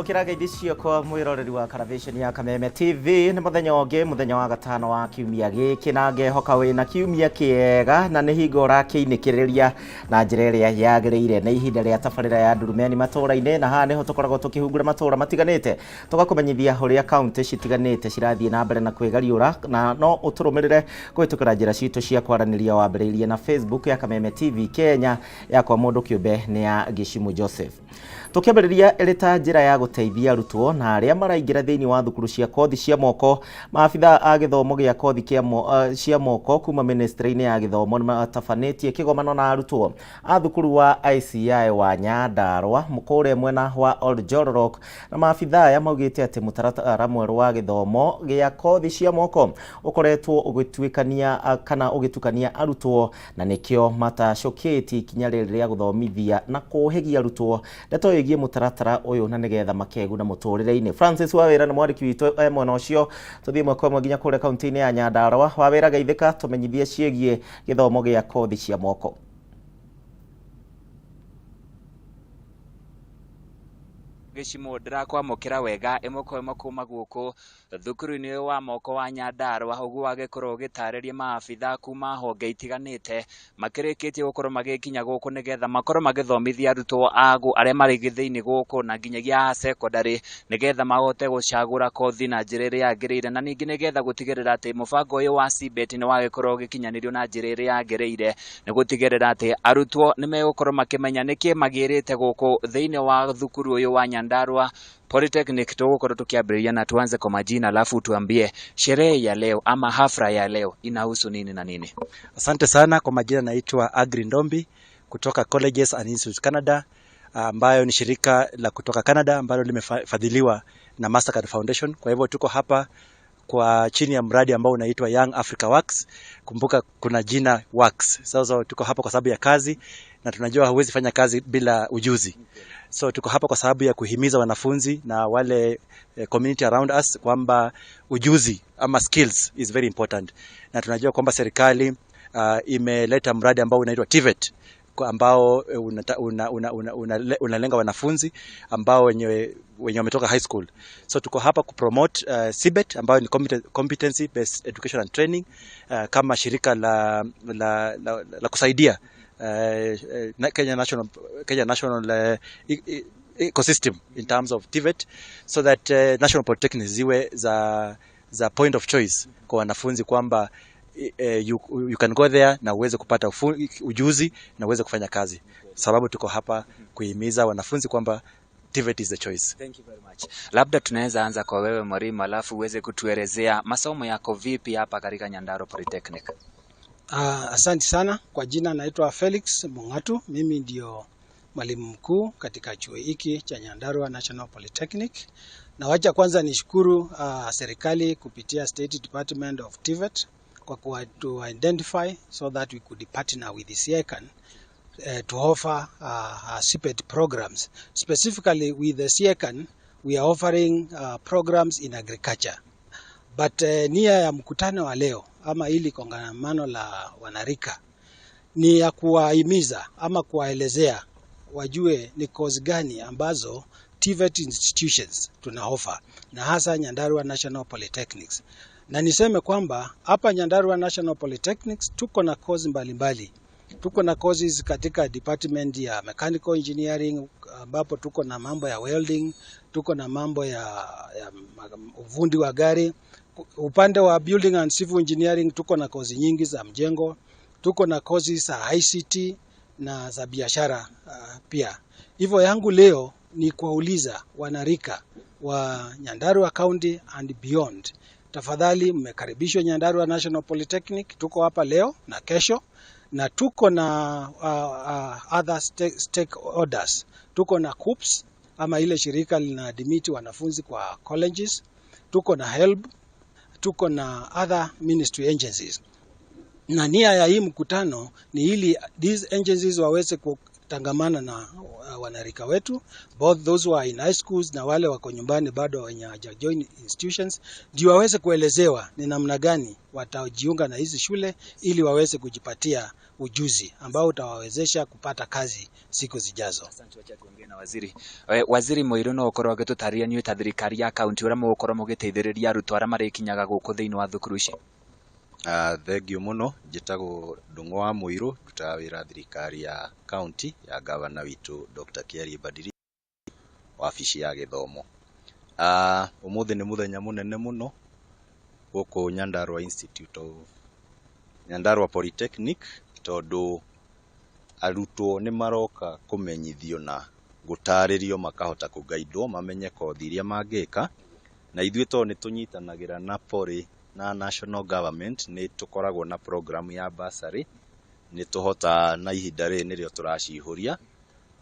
Amũkĩra ngeithi ciakwa mwĩroreri wa Karavĩceni ya Kameme TV. Nĩ mũthenya ũngĩ, mũthenya wa gatano wa kiumia gĩkĩ, na ngehoka wĩna kiumia kĩega na nĩ hingo ũrakĩinĩkĩrĩria na njĩra ĩrĩa yagĩrĩire. Nĩ ihinda rĩa tabarĩra ya Ndurumeni matũũra-inĩ, na haha nĩho tũkoragwo tũkĩhungura matũũra matiganĩte, tũgakũmenyithia ũrĩa kaunti citiganĩte cirathiĩ na mbere na kwĩgariũra, na no ũtũrũmĩrĩre kũhĩtũkĩra njĩra citũ cia kwaranĩria wambĩrĩirie na Facebook ya Kameme TV Kenya, yakwa mũndũ kĩũmbe nĩ ya Gĩcimu Joseph. Tũkĩambĩrĩria ĩrĩ ta njĩra ya gũteithia arutwo na arĩa maraingĩra thĩinĩ wa thukuru cia kothi cia moko, maabitha a gĩthomo gĩa kothi cia moko kuma ministry-inĩ ya gĩthomo nĩmatabanĩtie kĩgomano na arutwo a thukuru wa ICI wa Nyandarua kũrĩa mwena wa Oljororok, na maabitha aya maugĩte atĩ mũtaratara mwerũ wa gĩthomo gĩa kothi cia moko ũkoretwo ũgĩtuĩkania kana ũgĩtukania arutwo, na nĩkĩo matacũkĩtie ikinya rĩrĩ rĩa gũthomithia na kũũhĩgia arutwo ndeto ĩgiĩ mũtaratara ũyũ na nĩgetha makeguna mũtũrĩre-inĩ. Francis Wawĩra nĩ mwandĩki witũ e mwena ũcio, tũthiĩ ĩmwe kwa ĩmwe nginya kũrĩa kaunti-inĩ ya Nyandarua. Wawĩra, geithĩka, tũmenyithie ciĩgiĩ gĩthomo gĩa kothi cia moko. Gĩcimũ, ndĩrakwamũkĩra wega ĩmwe kwa ĩmwe kuma gũkũ thukuru-inĩ ũyũ wa moko wa Nyandarua, ũguo wagĩkorwo ũgĩtarĩria maabitha kuma honge itiganĩte makĩrĩkĩtie gũkorwo magĩkinya gũkũ nĩgetha makorwo magĩthomithia arutwo agu arĩa marĩ thĩinĩ gũkũ na nginyagia a secondary, nĩgetha mahote gũcagũra kothi na njĩra ĩrĩa yagĩrĩire, na ningĩ nĩgetha gũtigĩrĩra atĩ mũbango ũyũ wa CBET nĩ wagĩkorwo ũgĩkinyanĩrio na njĩra ĩrĩa yagĩrĩire, nĩ gũtigĩrĩra atĩ arutwo nĩ megũkorwo makĩmenya nĩkĩ magĩrĩte gũkũ thĩinĩ wa thukuru ũyũ wa Nyandarua Polytechnic. Tũgũkorwo tukiambĩrĩria na tuanze kwa majina, alafu tuambie sherehe ya leo ama hafla ya leo inahusu nini na nini. Asante sana. Kwa majina naitwa Agri Ndombi kutoka Colleges and Institutes Canada, ambayo ni shirika la kutoka Canada ambalo limefadhiliwa na Mastercard Foundation. Kwa hivyo tuko hapa kwa chini ya mradi ambao unaitwa Young Africa Works. Kumbuka kuna jina Works. Sasa tuko hapa kwa sababu ya kazi, na tunajua huwezi fanya kazi bila ujuzi. So tuko hapa kwa sababu ya kuhimiza wanafunzi na wale community around us kwamba ujuzi ama skills is very important, na tunajua kwamba serikali imeleta mradi ambao unaitwa TVET ambao unalenga una, una, una, una, una wanafunzi ambao wenye wametoka high school. So tuko hapa kupromote CBET ambayo ni competency based education and training, kama shirika la kusaidia Kenya National ecosystem in terms of TVET, so that national polytechnics ziwe za point of choice kwa wanafunzi, kwamba you can go there na uweze kupata ujuzi na uweze kufanya kazi. Sababu tuko hapa kuhimiza wanafunzi kwamba TVET is the choice. Thank you very much. Labda tunaweza anza kwa wewe mwalimu, alafu uweze kutuelezea masomo yako vipi hapa katika Nyandarua Polytechnic. Asante sana. Kwa jina naitwa Felix Mung'atu, mimi ndio mwalimu mkuu katika chuo hiki cha Nyandarua National Polytechnic. Na wacha kwanza nishukuru serikali kupitia State Department of TVET kwa kuwa to identify so that we could partner with the CICAN to offer CPET programs. Specifically with the CICAN, we are offering programs in agriculture. But nia ya mkutano wa leo ama ili kongamano la wanarika ni ya kuwahimiza ama kuwaelezea wajue ni course gani ambazo TVET institutions tuna offer na hasa Nyandarua National Polytechnics. Na niseme kwamba hapa Nyandarua National Polytechnics tuko na course mbalimbali. Tuko na courses katika department ya mechanical engineering, ambapo tuko na mambo ya welding, tuko na mambo ya ufundi wa gari. Upande wa building and civil engineering tuko na kozi nyingi za mjengo, tuko na kozi za ICT na za biashara pia. Hivyo yangu leo ni kuwauliza wanarika wa Nyandarua County and beyond, tafadhali mmekaribishwa Nyandarua National Polytechnic. Tuko hapa leo na kesho, na tuko na other stakeholders. Tuko na KUCCPS ama ile shirika lina admit wanafunzi kwa colleges, tuko na HELB, tuko na other ministry agencies, na nia ya hii mkutano ni ili these agencies waweze Tutatangamana na wanarika wetu both those who are in high schools na wale wako nyumbani bado wenye hawaja join institutions, ndio waweze kuelezewa ni namna gani watajiunga na hizi shule ili waweze kujipatia ujuzi ambao utawawezesha kupata kazi siku zijazo. Asante, wacha tuongee na waziri. Waziri Muiru, no ũkorwo ũgĩtũtarĩria nĩ ta thirikari ya kaunti ũrĩa mũgũkorwo mũgĩteithĩrĩria arutwo arĩa marĩkinyaga gũkũ thĩinĩ wa thukuru ici? Thengiũ mũno, njĩtagwo Ndung'u wa Mũirũ, ndutaga wĩra thirikari ya kaunti ya gavana witũ Dr. Kiarie Badiri, wabici ya gĩthomo. Ũmũthĩ nĩ mũthenya mũnene mũno gũkũ Nyandarua Institute of Nyandarua Polytechnic, tondũ arutwo nĩ maroka kũmenyithio na gũtarĩrio, makahota kũgaidwo mamenye kothi iria mangĩka. Na ithuĩ tondũ nĩ tũnyitanagĩra na Poly na national government, nĩ tũkoragwo na program ya bursary, nĩ tũhota na ihinda rĩrĩ nĩrĩo tũracihũria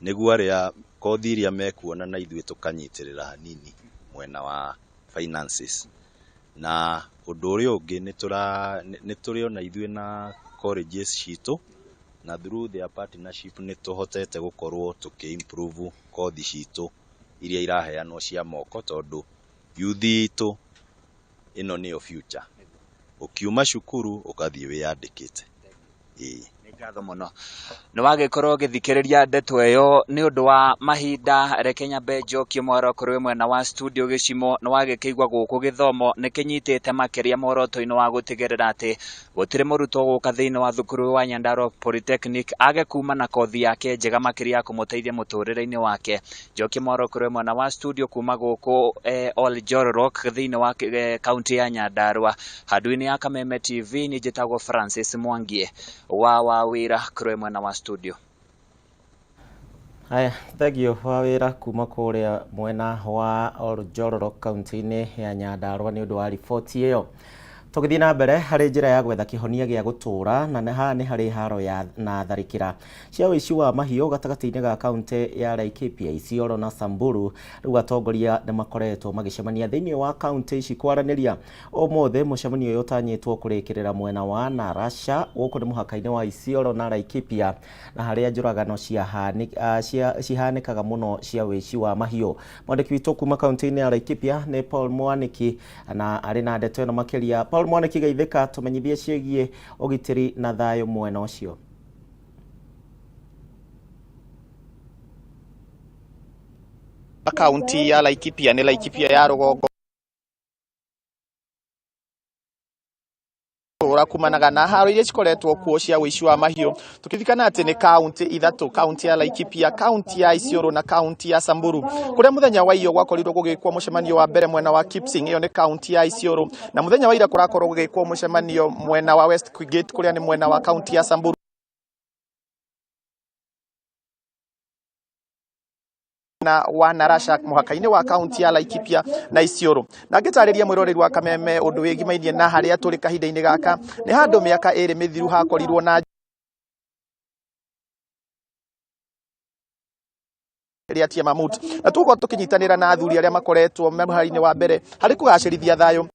nĩguo arĩa kothi iria mekuona na ithuĩ tũkanyitĩrĩra hanini mwena wa finances. Na ũndũ ũrĩa ũngĩ, nĩ tũrĩ ona ithuĩ na colleges citũ, na through their partnership nĩ tũhotete gũkorwo tũkĩ improve kothi citũ iria iraheanwo cia moko, tondũ youth itũ ĩno nĩyo future. Ũkiuma cukuru ũgathiĩ wĩyandĩkĩte, ĩĩ. Nĩ ngatho mũno nĩ wagĩkorwo ũgĩthikĩrĩria ndeto ĩyo. Nĩ ũndũ wa mahinda, reke nyambe njokie mwaro kũrĩ mwena wa studio gĩcimo. Nĩ wagĩkĩigua gũkũ gĩthomo nĩ kĩnyitĩte makĩria muoroto-inĩ wa gũtigĩrĩra atĩ gũtirĩ mũrutwo gũka thĩinĩ wa thukuru wa Nyandarua Polytechnic age kuma na kothi yake njega makĩria ya kũmũteithia mũtũrĩre-inĩ wake. Njokie mwaro kũrĩ mwena wa studio kuma gũkũ Oljororok thĩinĩ wa kaunti ya Nyandarua, handũ-inĩ ya Kameme TV, niĩ njĩtagwo Francis Mwangie wa wĩra kũrĩ mwena wa studio. Haya, thengio wa wĩra kuma kũrĩa mwena wa Oljororok kaunti-inĩ ya Nyandarua nĩ ũndũ wa riboti ĩyo. Tũgĩthiĩ na mbere, harĩ njĩra ya gwetha kĩhonia gĩa gũtũũra na haha nĩ harĩ haro ya na tharĩkĩra cia ũici wa mahiũ gatagatĩ-inĩ ga kaunti ya Laikipia, Isiolo na Samburu. Rĩu atongoria nĩ makoretwo magĩcemania thĩinĩ wa kaunti ici kwaranĩria. Ũmũthĩ mũcemanio ũyũ ũtanyĩtwo kũrĩkĩrĩra mwena wa Narasha, gũkũ nĩ mũhaka-inĩ wa Isiolo na Laikipia, na harĩa njũragano cihanĩkaga mũno cia ũici wa mahiũ. Mwandĩki witũ kuma kaunti-inĩ ya Laikipia nĩ Paul Mwaniki na arĩ na ndeto ĩno makĩria. Paul Mwaniki, geithĩka, tũmenyithie ciĩgiĩ ũgitĩri na thayũ mwena ũcio. Kaunti ya Laikipia nĩ Laikipia ya rũgongo ura kumanaga na haro iria cikoretwo kuo cia ũici wa mahiũ, tukithikana atĩ nĩ kaunti ithatũ: kaunti ya Laikipia, kaunti ya Isiolo na kaunti ya Samburu, kuria muthenya wa iyo gwakorirwo gũgĩkwo mũcemanio wa mbere mwena wa Kipsing, ĩyo nĩ kaunti ya Isiolo, na muthenya wa ira kũrakorwo gũgĩkwo mũcemanio mwena wa West Gate, kuria nĩ mwena wa kaunti ya Samburu. Na wa Narasha mũhaka-inĩ wa kaunti ya Laikipia na Isiolo. Na ngĩtarĩria mwĩroreri wa Kameme ũndũ wĩgimainie na harĩa tũrĩ kahinda-inĩ gaka, nĩ handũ mĩaka 2 mĩthiru hakorirwo na rĩa Tia Mamut, na tũgũkorwo tũkĩnyitanĩra na athuri arĩa makoretwo me mũhari-inĩ wa mbere harĩ kũgacĩrithia thayũ.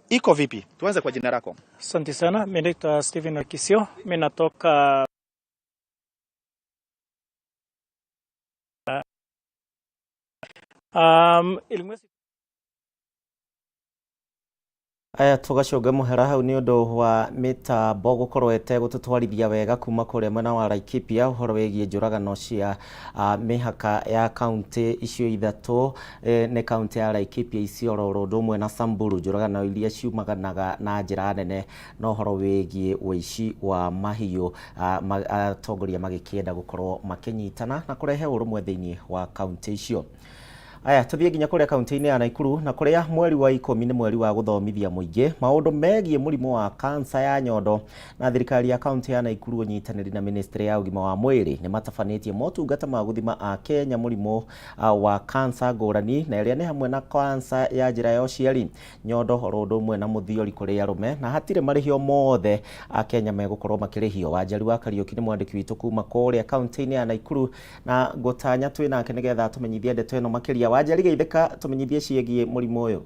Iko vipi? Tuanze kwa jina lako. Asante sana, mimi naitwa Steven Wakisio, mimi natoka Ilmwesi. Aya, tũgacũnga mũhera hau nĩ ũndũ wa mĩtambo gũkorwo ĩtegũtũtwarithia wega kuma kũrĩa mwena wa Laikipia, ũhoro wĩgiĩ njũragano cia mĩhaka ya kaunti icio ithatũ, nĩ kaunti ya Laikipia, Isiolo oro ũndũ ũmwe na Samburu, njũragano iria ciumanaga na njĩra nene na ũhoro wĩgiĩ ũici wa mahiũ, atongoria magĩkĩenda gũkorwo makĩnyitana na kũrehe ũrũmwe thĩinĩ wa kaunti icio. Aya, tuthiĩ nginya kũrĩa kaunti-inĩ ya Nakuru na kũrĩa mweri wa 10 nĩ mweri wa gũthomithia mũingĩ maũndũ megiĩ mũrimũ wa kansa ya nyondo, na thirikari ya kaunti ya Nakuru ũnyitanĩri na ministry ya ũgima wa mwĩrĩ nĩ matabanĩtie motungata ma gũthima a Kenya mũrimũ wa kansa ngũrani, na ĩrĩa nĩ hamwe na kansa ya njĩra ya ũciari, nyondo, oro ũndũ ũmwe na mũthiori kũrĩ arũme, na hatirĩ marĩhio mothe a Kenya megũkorwo makĩrĩhio. Wanjari wa Kariũki nĩ mwandĩki witũ kuma kũrĩa kaunti-inĩ ya Nakuru, na ngũtanya twĩ nake nĩgetha tũmenyithie ndeto ĩno makĩria. Wanjari, geithĩka, tũmenyithie ciĩgiĩ mũrimũ ũyũ.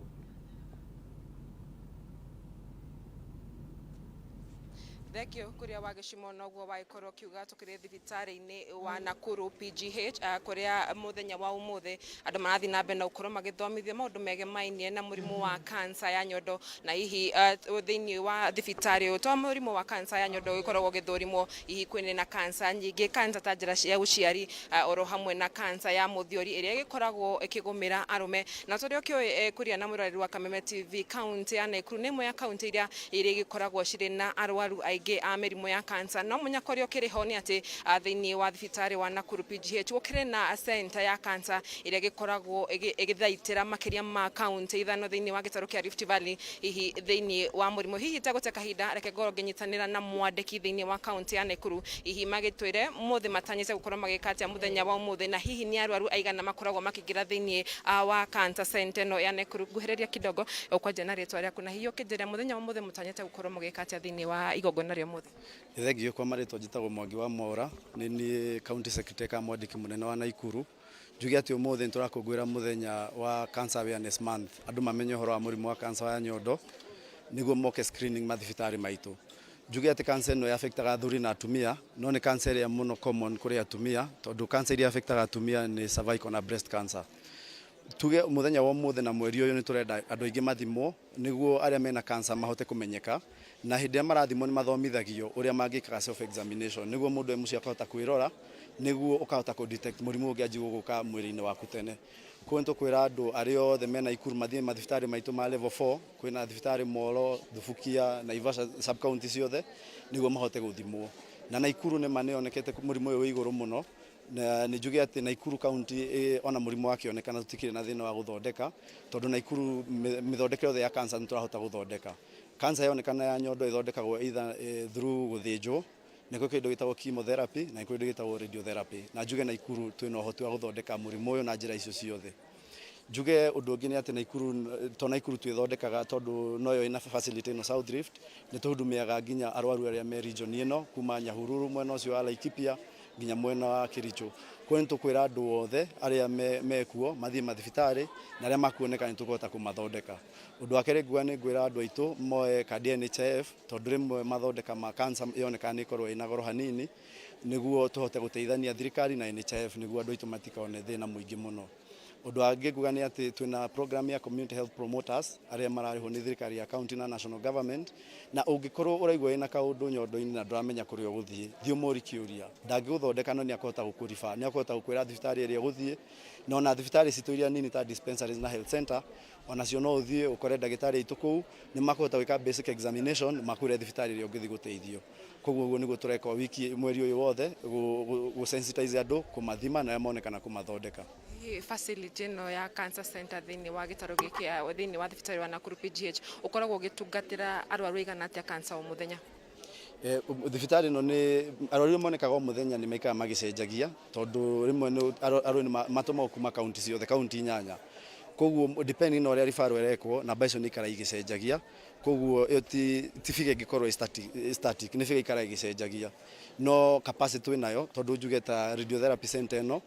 Thengio kuria wa gĩcimo, noguo wagĩkorwo ũkiuga tũkĩrĩ thibitarĩ-inĩ wa Nakuru PGH, kũrĩa mũthenya wa ũmũthĩ andũ marathiĩ na mbere na gũkorwo magĩthomithio maũndũ megemainie na mũrimũ wa kansa ya nyondo. Na hihi thĩinĩ wa thibitarĩ ũyũ, to mũrimũ wa kansa ya nyondo ũgĩkoragwo ũgĩthũrimwo, hihi kwĩna na kansa nyingĩ, kansa ta njĩra cia ũciari, oro hamwe na kansa ya mũthiori ĩrĩa ĩgĩkoragwo ĩkĩgũmĩra arũme. Na tũrĩa ũkĩũĩ, kũria na mwĩroreri wa Kameme TV, kaunti ya Nakuru nĩ ĩmwe ya kaunti iria igĩkoragwo cirĩ na arwaru aingĩ a mĩrimũ ya kansa. No mũnyaka ũrĩa ũkĩrĩ ho nĩ atĩ thĩinĩ wa thibitarĩ wa Nakuru PGH gũkĩrĩ na center ya kansa ĩrĩa ĩgĩkoragwo ĩgĩthaitĩra makĩria ma kaunti 5 thĩinĩ wa gĩtarũ kĩa Rift Valley, hihi thĩinĩ wa mũrimũ. Hihi tegũte kahinda, reke ngorwo ngĩnyitanĩra na mwandĩki thĩinĩ wa kaunti ya Nakuru, hihi magĩtwĩre mũthĩ matanyĩte gũkorwo magĩka atĩa mũthenya wa ũmũthĩ, na hihi nĩ arwaru aigana makoragwo makĩingĩra thĩinĩ wa cancer center ĩno ya Nakuru. Nguhĩrĩria kidogo, ũkwanjia na rĩtwa rĩaku, na hihi ũkĩnjĩra mũthenya wa ũmũthĩ mũtanyĩte gũkorwo mũgĩka atĩa thĩinĩ wa igongona rĩa ũmũthĩ. Thengio. Kwa marĩtwa njĩtagwo Mwangi wa Mwaura, nĩ niĩ county secretary ka mwandĩki mũnene wa Nakuru. Njuge atĩ ũmũthĩ nĩ tũrakũngũĩra mũthenya wa Cancer Awareness Month, andũ mamenye ũhoro wa mũrimũ wa cancer ya nyondo nĩguo moke screening mathibitarĩ maitũ. Njuge atĩ cancer ĩno affectaga athuri na atumia, no nĩ cancer ĩrĩa mũno common kũrĩ atumia, tondũ cancer iria affectaga atumia nĩ cervical na breast cancer. Tuge mũthenya wa ũmũthĩ na mweri ũyũ nĩ tũrenda andũ aingĩ mathimwo nĩguo arĩa mena cancer mahote kũmenyeka, na hĩndĩ ĩrĩa marathimwo nĩ mathomithagio ũrĩa mangĩkaga self examination nĩguo mũndũ e mũciĩ akahota kwĩrora, nĩguo ũkahota kũ detect mũrimũ ũngĩanjia gũka mwĩrĩ-inĩ waku tene. Koguo nĩ tũkwĩra andũ arĩa othe mena Nakuru mathiĩ mathibitarĩ maitũ ma level 4, kwĩna thibitarĩ Molo, Thubukia, Naivasha, sub county ciothe, nĩguo mahote gũthimwo. Na Nakuru nĩ ma nĩyonekete mũrimũ ũyũ wĩ igũrũ mũno, na nĩ njuge atĩ Nakuru county ona mũrimũ wakĩonekana tũtikĩrĩ na thĩna wa gũthondeka, tondũ Nakuru mĩthondeke yothe ya cancer nĩ tũrahota gũthondeka. Cancer yonekana ya nyondo ĩthondekagwo either through gũthĩnjwo, nĩ kwĩ kĩndũ gĩtagwo chemotherapy na nĩ kwĩ kĩndũ gĩtagwo radiotherapy, na njuge Nakuru twĩna ũhoti wa gũthondeka mũrimũ ũyũ na njĩra icio ciothe. Njuge ũndũ ũngĩ nĩ atĩ Nakuru, to Nakuru twĩthondekaga, tondũ noyo ĩna facility ĩno South Rift, nĩ tũhudumiaga nginya arwaru arĩa me region ĩno kuma Nyahururu, mwena ũcio wa Laikipia, nginya mwena wa Kericho. Koguo nĩ tũkwĩra andũ othe arĩa mekuo mathiĩ mathibitarĩ, na arĩa makuoneka nĩ tũkũhota kũmathondeka. Ũndũ wa kerĩ nguga, nĩ ngwĩra andũ aitũ moe kandi ya NHIF, tondũ rĩmwe mathondeka ma cancer yoneka nĩ ĩkorwo ĩna goro hanini, nĩguo tũhote gũteithania thirikari na NHIF nĩguo andũ aitũ matikone thĩna mũingĩ mũno. Ũndũ wangĩ nguga nĩ atĩ twĩna program ya community health promoters arĩa mararĩhwo nĩ thirikari ya county na national government, na ũngĩkorwo ũraigua wĩna kaũndũ nyondo-inĩ na ndũramenya kũrĩa ũgũthiĩ, thiĩ ũmũri kĩũria. Ndangĩgũthondeka, no nĩ akũhota gũkũriba, nĩ akũhota gũkwĩra thibitarĩ ĩrĩa ũgũthiĩ, na ona thibitarĩ citũ iria nini ta dispensaries na health center onacio no ũthiĩ ũkore ndagĩtarĩ aitũ kũu, nĩ makũhota gwĩka basic examination makwĩre thibitarĩ ĩrĩa ũngĩthiĩ gũteithio. Koguo ũguo nĩguo tũreka wiki mweri ũyũ wothe, gũ sensitize andũ, kũmathima na arĩa monekana kũmathondeka. Hihi facility ĩno ya cancer center thĩinĩ wa gĩtarũ gĩkĩ, thĩinĩ wa thibitarĩ wa Nakuru PGH, ũkoragwo ũgĩtungatĩra arwaru aigana atĩa cancer o mũthenya? Thibitarĩ ĩno nĩ arwaru arĩa monekaga o mũthenya nĩ maikaraga magĩcenjagia, tondũ rĩmwe arwaru nĩ matũmagwo kuma kaunti ciothe, kaunti 8. Koguo depending na ũrĩa referral ĩrekwo, namba icio nĩ ikaraga igĩcenjagia. Koguo ĩyo ti figure ĩngĩkorwo ĩ static, nĩ figure ikaraga ĩgĩcenjagia, no capacity twĩ nayo, tondũ njuge ta radiotherapy center ĩno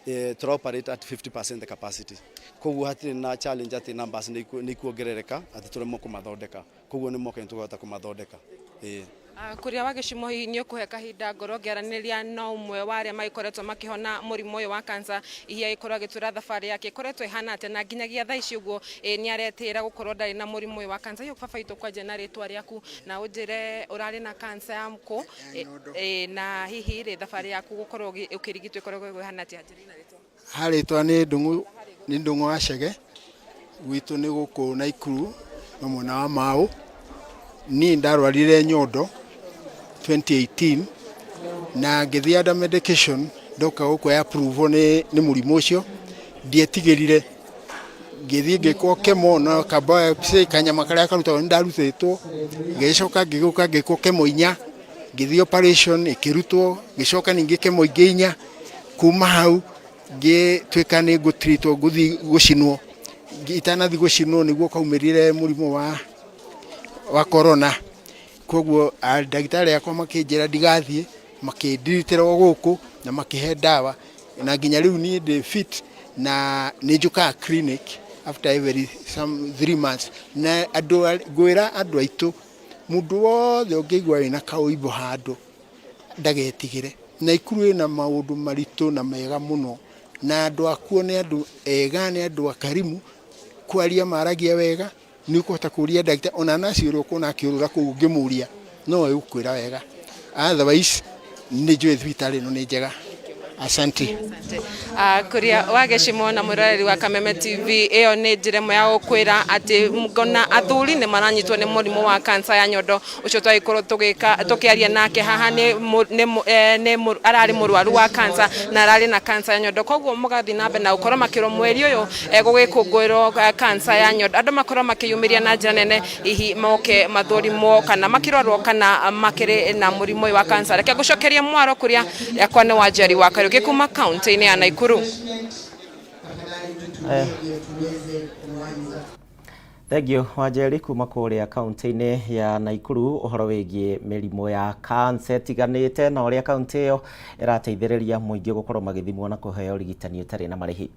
tũra operate at 50% capacity. Koguo hatirĩ na challenge atĩ numbers nĩ ikuongerereka atĩ tũremwo kũmathondeka. Koguo nĩ moke, nĩ tũkũhota kũmathondeka, ĩĩ. Kũrĩa wa gĩcimo, hihi nĩ ũkũhe kahinda ngorwo ngĩaranĩria na ũmwe wa arĩa magĩkoretwo makĩhona mũrimũ ũyũ wa cancer, hihi agĩkorwo agĩtwĩra thabarĩ yake ĩkoretwo ĩhana atĩa, na nginyagia thaa ici ũguo nĩ aretĩĩra gũkorwo ndarĩ na mũrimũ ũyũ wa cancer. Hihi baba witũ, kwanjia na rĩtwa rĩaku na ũnjĩre ũrarĩ na cancer ya kũ, na hihi rĩ thabarĩ yaku gũkorwo ũkĩrigitwo ĩkoragwo ĩhana atĩa? Njĩra na rĩtwa. Harĩtwa nĩ Ndung'u, nĩ Ndung'u wa Chege. Gwitũ nĩ gũkũ Naikuru na mwena wa Mau. Niĩ ndarwarire nyondo 2018 na ngĩthiĩ under medication, ndoka gũkũ ya approve nĩ mũrimũ ũcio. Ndietigĩrire. Ngĩthiĩ ngĩkwo chemo na ka biopsy kanyama karĩa karutagwo nĩ ndarutĩtwo. Ngĩcoka ngĩgũka ngĩkwo chemo 4, ngĩthiĩ operation ĩkĩrutwo, ngĩcoka ningĩ chemo ingĩ 4. Kuma hau ngĩtuĩka nĩ ngũtritwo ngũthiĩ gũcinwo. Itanathiĩ gũcinwo nĩguo kwaumĩrire mũrimũ wa corona. Koguo ndagĩtarĩ akwa makĩnjĩra ndigathiĩ, makĩndiritĩra o gũkũ na makĩhe ndawa, na nginya rĩu niĩ ndĩ fit na nĩ njũkaga clinic after every some 3 months. Na andũ ngwĩra andũ aitũ, mũndũ wothe ũngĩigua wĩna kaũimbo handũ ndagetigĩre. Naikuru ĩna maũndũ maritũ na mega mũno, na andũ akuo nĩ andũ ega, nĩ andũ akarimu, kwaria maragia wega, nĩ ũkũhota kũria ndagĩtarĩ ona naci ũrĩa ũkuona akĩũrũra kũu ũngĩmũria no egũkwĩra wega. Otherwise nĩ njũĩ thibitarĩ ĩno nĩ njega. Asante. Kuria wagecimo na mwiroreri wa Kameme TV, iyo nĩ njĩra ĩmwe ya gũkwĩra atĩ ngona athuri nĩ maranyitwo nĩ mũrimũ wa kansa ya nyondo ũcio twagĩkorwo tũkĩaria nake haha nĩ ararĩ mũrwaru wa kansa na ararĩ na kansa ya nyondo. Koguo mũgathiĩ na mbere na gũkorwo makĩrwo mweri ũyũ gũgĩkũngũĩrwo kansa ya nyondo, andũ makorwo makĩyumĩria na njĩra nene hihi moke mathũrimwo kana makĩrorwo kana makĩrĩ na mũrimũ ũyũ wa kansa. Reke ngũcokerie mwaro kũrĩa yakwa nĩ Wanjeri wa Kariũki kuma kaunti-inĩ ya Nakuru. Thank you Wanjeri kuma kũrĩa kaunti-inĩ ya Nakuru ũhoro wĩgiĩ mĩrimũ ya kansa ĩtiganĩte na ũrĩa kaunti ĩyo ĩrateithĩrĩria mũingĩ gũkorwo magĩthimwo na kũheo ũrigitani ũtarĩ na marĩhi.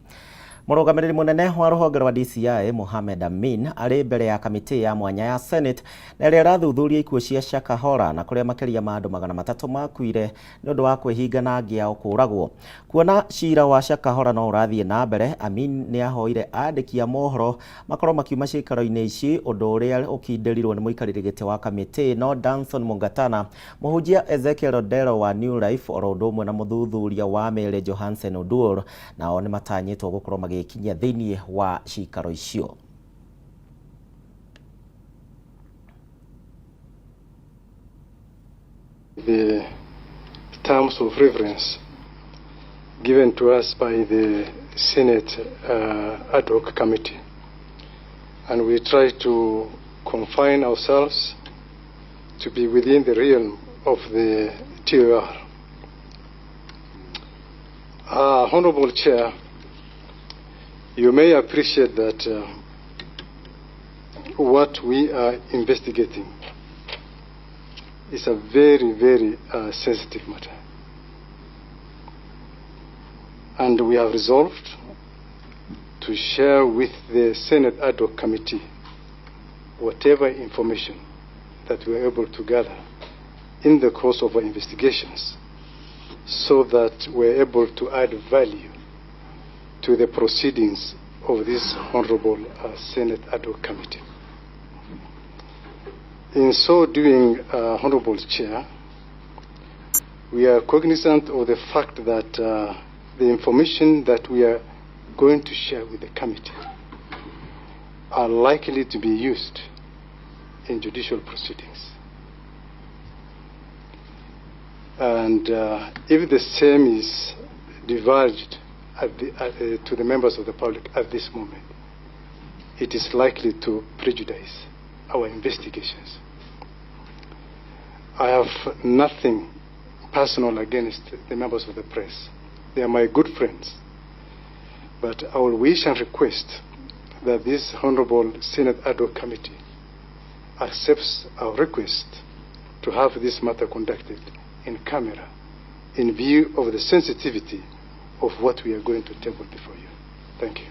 Mũrũgamĩrĩri mũnene wa rũhonge rwa DCI Mohamed Amin arĩ mbere ya kamĩtĩ ya mwanya ya Senate na ĩrĩa ĩrathuthuria ikuũ cia Shakahola na kũrĩa makĩria ma andũ 300 makuire nĩ ũndũ wa kwĩhinga na angĩ ao kũũragwo. Kuona cira wa Shakahola no ũrathiĩ na mbere, Amin nĩ ahoire andĩki a mohoro makorwo makiuma ciikaro-inĩ ici, ũndũ ũrĩa ũkindĩrirwo nĩ mũikarĩri gĩtĩ wa kamĩtĩ no Danson Mungatana, mũhunjia Ezekiel Odero wa New Life oro ũndũ ũmwe na mũthuthuria wa mĩĩrĩ Johansen Oduor nao nĩ matanyĩtwo gũkorwo magĩkinyia thĩinĩ wa ciikaro icio. The terms of reference given to us by the Senate ad hoc committee, and we try to confine ourselves to be within the realm of the TOR. Honorable Chair, you may appreciate that what we are investigating is a very, very sensitive matter. And we have resolved to share with the Senate ad hoc committee whatever information that we are able to gather in the course of our investigations so that we're able to add value to the proceedings of this Honorable Senate ad hoc committee. In so doing, Honorable Chair, we are cognizant of the fact that the information that we are going to share with the committee are likely to be used in judicial proceedings. And if the same is divulged to the members of the public at this moment, it is likely to prejudice our investigations. I have nothing personal against the members of the press. They are my good friends. But I will wish and request that this Honorable Senate ad hoc committee accepts our request to have this matter conducted in camera in view of the sensitivity of what we are going to table before you. Thank you.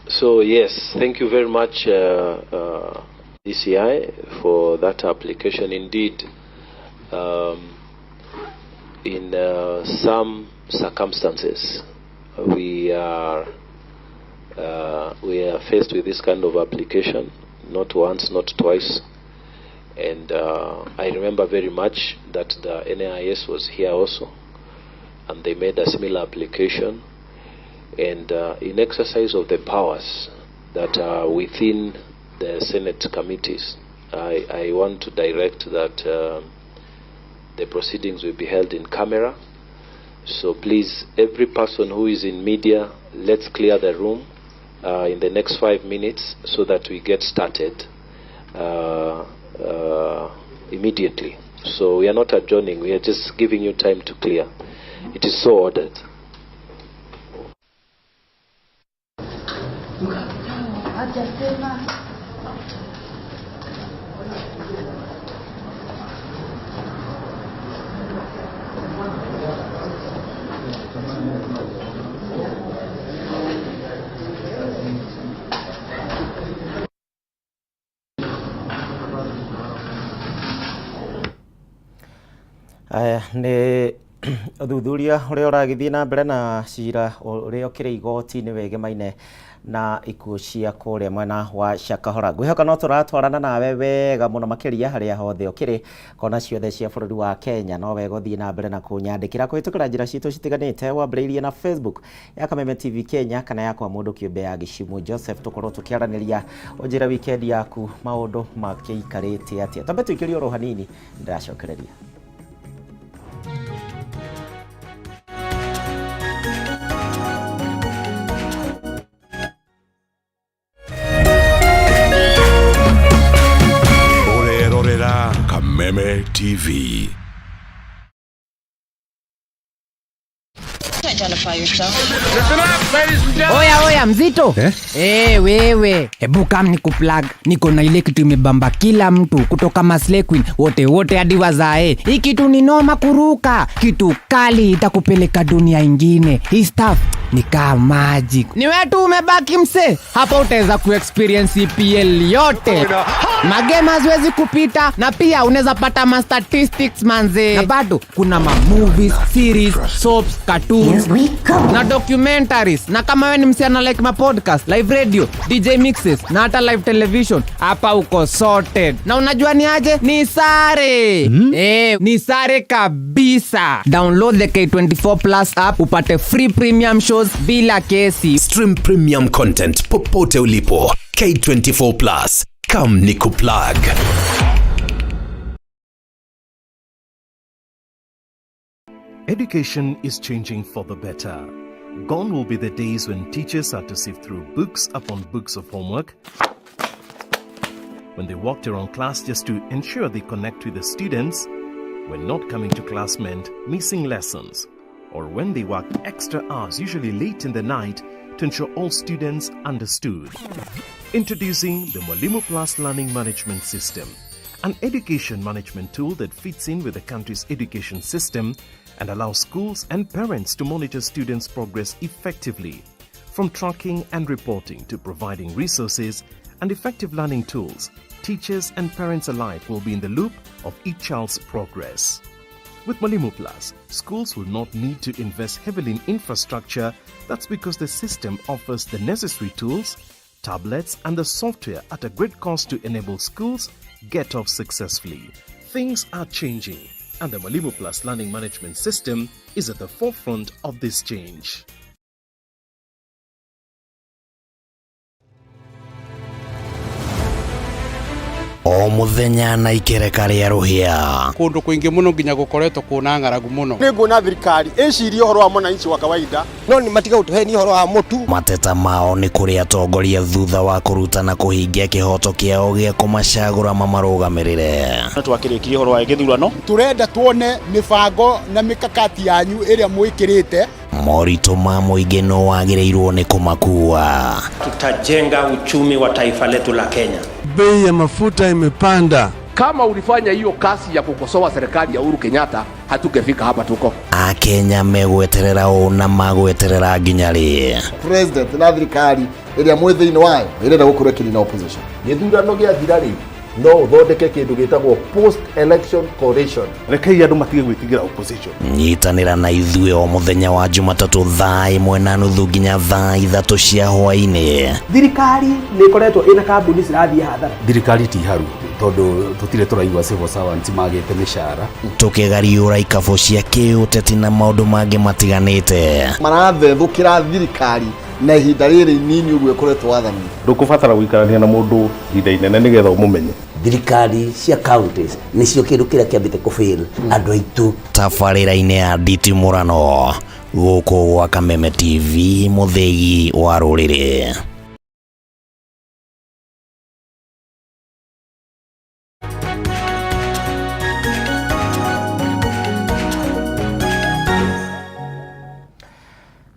So yes, thank you very much, DCI, for that application. Indeed, in some circumstances, we are faced with this kind of application, not once, not twice. And I remember very much that the NAIS was here also, and they made a similar application. And in exercise of the powers that are within the Senate committees, I want to direct that the proceedings will be held in camera. So please, every person who is in media, let's clear the room in the next 5 minutes so that we get started immediately. So we are not adjourning, we are just giving you time to clear. It is so ordered. Aya nĩ ũthuthuria ũrĩa ũragĩthiĩ na mbere na cira ũrĩa ũkĩrĩ igoti-inĩ wĩgemaine na ikuũ cia kũrĩa mwena wa Shakahola. Ngwĩhoka no tũratwarana nawe wega mũno makĩria harĩa hothe ũkĩrĩ kona ciothe cia bũrũri wa Kenya. No wega ũthiĩ na mbere na kũnyandĩkĩra kũhĩtũkĩra njĩra citũ citiganĩte, wambĩrĩirie na Facebook ya Kameme TV Kenya kana yakwa mũndũ kĩũmbe ya Gĩcimu Joseph, tũkorwo tũkĩaranĩria ũnjĩre weekend yaku maũndũ makĩikarĩte atĩa. Twambe tũikĩrie oro hanini, ndĩracokereria. Kameme TV. Identify yourself. Listen up, ladies and gentlemen. Oya oya mzito eh? Hey, wewe hebu kam nikuplug, niko na ile kitu imebamba kila mtu kutoka Maslay Queen wote wote hadi wazae. Hii kitu ni noma kuruka, kitu kali itakupeleka dunia ingine. Hii stuff ni kama magic. Ni wewe tu umebaki mse, hapa utaweza kuexperience EPL yote. Magame haziwezi kupita na pia unaweza pata ma statistics manze. Na bado kuna ma movies, series, soaps, cartoons na documentaries. Na kama wewe ni msichana like ma podcast, live radio, DJ mixes na hata live television, hapa uko sorted. Na unajua ni aje? Ni sare. Ni sare kabisa. Download the K24 Plus app upate free premium shows bila kesi. Stream premium content popote ulipo. K24 Plus. Come nikuplug. Education is changing for the better. Gone will be the days when teachers had to sift through books upon books of homework, when they walked around class just to ensure they connect with the students, when not coming to class meant missing lessons, or when they worked extra hours, usually late in the night, to ensure all students understood. Introducing the Mwalimu Plus Learning Management System, an education management tool that fits in with the country's education system and allows schools and parents to monitor students' progress effectively. From tracking and reporting to providing resources and effective learning tools, teachers and parents alike will be in the loop of each child's progress. With Mwalimu Plus, schools will not need to invest heavily in infrastructure. That's because the system offers the necessary tools, tablets, and the software at a great cost to enable schools get off successfully. Things are changing, and the Mwalimu Plus Learning Management System is at the forefront of this change. O muthenya na ikereka rĩa rũhĩa. Kũndũ kũingĩ mũno nginya gũkoretwo kũna ng'aragu mũno. Nĩ nguona thirikari ĩcirie ũhoro wa mwananchi wa kawaida, no nĩ matiga gũtũhenia ũhoro wa mũtu. Mateta mao nĩ kũrĩ atongoria thutha wa kũruta na kũhingia kĩhoto kĩao gĩa kũmacagũra mamarũgamĩrĩre. Twakĩrĩkirie ũhoro wa gĩthurano, tũrenda tuone mĩbango na mĩkakati yanyu ĩrĩa mwĩkĩrĩte. Moritũ ma mũingĩ no wagĩrĩirwo nĩ kũmakua. Tutajenga uchumi wa taifa letu la Kenya. Bei ya mafuta imepanda. Kama ulifanya hiyo kazi ya kukosoa serikali ya Uhuru Kenyatta, hatungefika hapa tuko. Akenya megweterera ũ na magweterera nginya rĩ? President na thirikari ĩrĩa mwĩ thĩinĩ wayo ĩrenda gũkorwo ĩkĩnina opposition. Gĩthurano gĩathira rĩ, No ũthondeke kĩndũ gĩtagwo post election coalition. Rekei andũ matige gwĩtigĩra opposition. Nyitanĩra na ithuĩ o mũthenya wa Jumatatũ thaa 1:30 nginya thaa 3 cia hwaĩ-inĩ. Thirikari nĩ ĩkoretwo ĩna kambuni cirathiĩ hathara. Thirikari ti haru tondu tutire turaigua civil servants magite mishahara. Tũkĩgariũra ikabũ cia kĩũteti na maũndũ mangĩ matiganĩte. Marathethũkĩra thirikari na ihinda rĩrĩ inini ũguo ĩkoretwo wathani. Ndũkũbatara gũikarania na mũndũ ihinda inene nĩgetha ũmũmenye. Thirikari cia counties nĩcio kĩndũ kĩrĩa kĩambĩte kũfail andũ aitũ. Tabarĩra-inĩ ya nditimũrano gũkũ gwa Kameme TV, mũthĩgi wa rũrĩrĩ.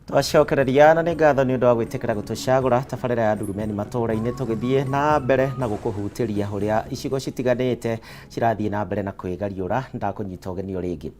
Twacokereria na nĩ ngatho nĩ ũndũ wa gwĩtĩkĩra gũtũcagũra tabarĩra ya Ndurumeni matũũra-inĩ tũgĩthiĩ na mbere na gũkũhutĩria ũrĩa icigo citiganĩte cirathiĩ na mbere na kwĩgariũra. Ndakũnyita ũgeni o rĩngĩ.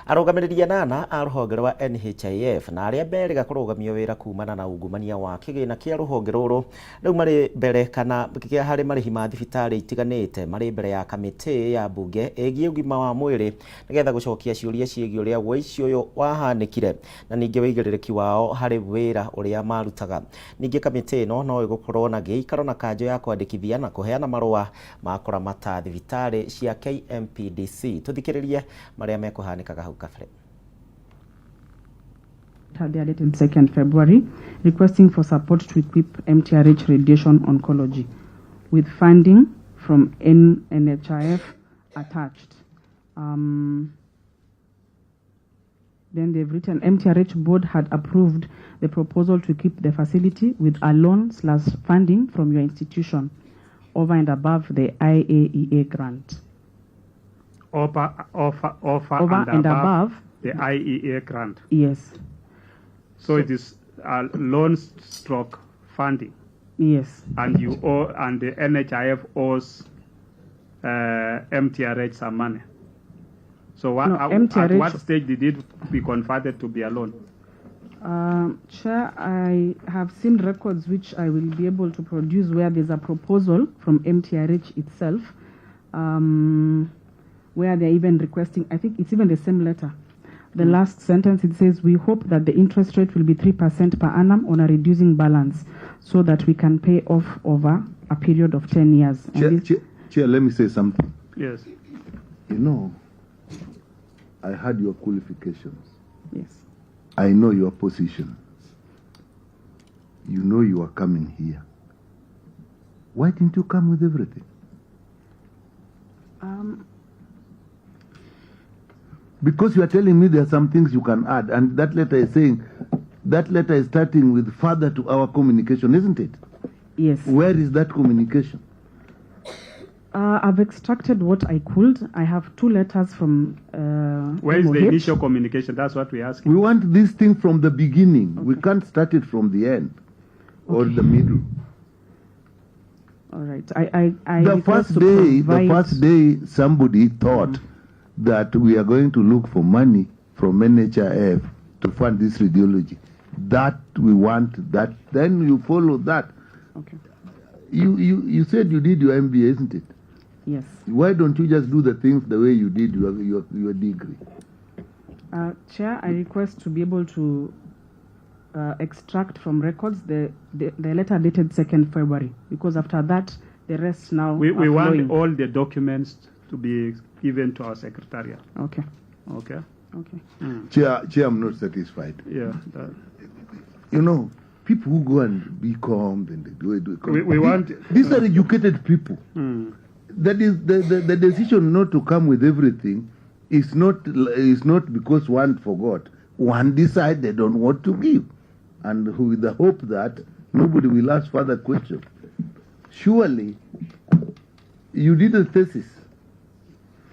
Arũgamĩrĩri anana a rũhonge rwa NHIF na arĩa merĩga kũrũgamio wĩra kumana na ungumania wa kĩgĩna kĩa rũhonge rũrũ rĩu marĩ mbere kana harĩ marĩhi ma thibitarĩ itiganĩte marĩ mbere ya kamĩtĩ ya mbunge ĩgiĩ ũgima wa mwĩrĩ nĩgetha gũcokia ciũria ciĩgiĩ ũrĩa ũici ũyũ wahanĩkire na ningĩ wĩigĩrĩrĩki wao harĩ wĩra ũrĩa marutaga. Ningĩ kamĩtĩ ĩno no ĩgũkorwo na gĩikaro na kanjũ ya kwandĩkithia na kũheana marũa ma kũramata thibitarĩ cia KMPDC. Tũthikĩrĩrie marĩa mekũhanĩkaga hau kabere. They are dated 2nd February, requesting for support to equip MTRH radiation oncology with funding from NHIF attached. Then they've written MTRH board had approved the proposal to keep the facility with a loan/funding from your institution over and above the IAEA grant. Over and above the IEA grant. Yes. So it is a loan stroke funding. Yes. And you owe, and the NHIF owes MTRH some money. So what, no, at what stage did it be converted to be a loan? Chair, I have seen records which I will be able to produce where there's a proposal from MTRH itself, where they're even requesting, I think it's even the same letter. The last sentence, it says, we hope that the interest rate will be 3% per annum on a reducing balance so that we can pay off over a period of 10 years. Chair, Chair, let me say something. Yes. You know, I heard your qualifications. Yes. I know your position. You know you are coming here. Why didn't you come with everything? Because you are telling me there are some things you can add, and that letter is saying, that letter is starting with further to our communication, isn't it? Yes. Where is that communication? I've extracted what I could. I have two letters from Where is MOH. The initial communication? That's what we're asking. We want this thing from the beginning. Okay. We can't start it from the end or the middle. All right. I the first day somebody thought that we are going to look for money from NHIF to fund this radiology. That we want that. Then you follow that. Okay. You said you did your MBA, isn't it? Yes. Why don't you just do the things the way you did your degree? Chair, I request to be able to extract from records the letter dated 2nd February, because after that, the rest now We want all the documents to be given to our secretariat. Okay. Okay. Okay. Chair, I'm not satisfied. Yeah. You know, people who go and be calm and they do it. We want... These are educated people. That is the decision not to come with everything is not because one forgot. One decided on what to give, and with the hope that nobody will ask further questions. Surely, you did a thesis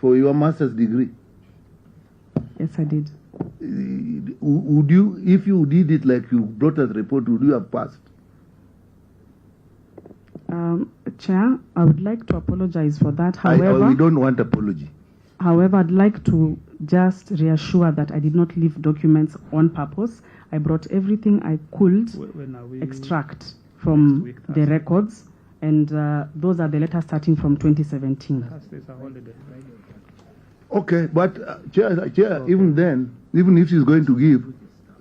for your master's degree. Yes, I did. Would you, if you did it like you brought us report, would you have passed? Chair, I would like to apologize for that. However, we don't want apology. However, I'd like to just reassure that I did not leave documents on purpose. I brought everything I could extract from the records, And those are the letters starting from 2017. Okay, but Chair, okay. Even then, even if she's going to give,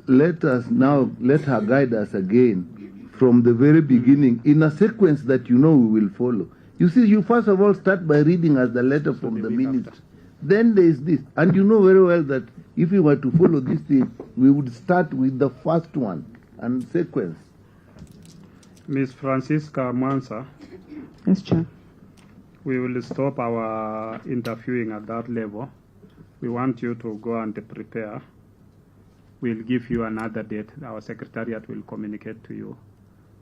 let her guide us again from the very beginning in a sequence that you know we will follow. You see, you first of all start by reading us the letter from the ministry. Then there is this. And you know very well that if we were to follow this thing, we would start with the first one and sequence. Ms. Francisca Mwansa. Yes, Chair. We will stop our interviewing at that level. We want you to go and prepare. We'll give you another date. Our secretariat will communicate to you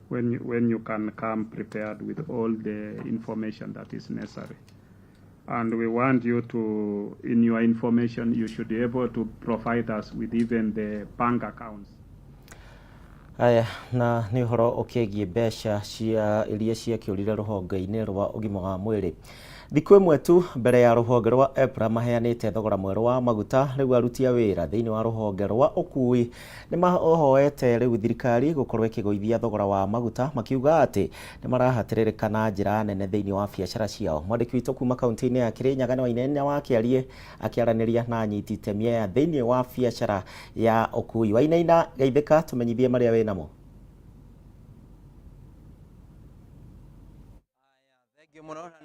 when you can come prepared with all the information that is necessary. And we want you to, in your information, you should be able to provide us with even the bank accounts. Aya na nĩ ũhoro ũkĩgiĩ mbeca cia iria ciakĩũrire rũhonge-inĩ rwa ũgima wa mwĩrĩ. Thikũ ĩmwe tu mbere ya rũhonge rwa EPRA maheanĩte thogora mwerũ wa maguta, rĩu aruti a wĩra thĩinĩ wa rũhonge rwa ũkui nĩ mahoete rĩu thirikari gũkorwo ĩkĩgũithia thogora wa maguta, makiuga atĩ nĩ marahatĩrĩrĩka na njĩra nene thĩinĩ wa biacara ciao. Mwandĩki witũ kuma kaunti-inĩ ya Kirinyaga nĩ Wainaina wa Kĩarie akĩaranĩria na anyiti itemi aya thĩinĩ wa biacara ya ũkui. Wainaina, geithĩka, tũmenyithie marĩa wĩ namo.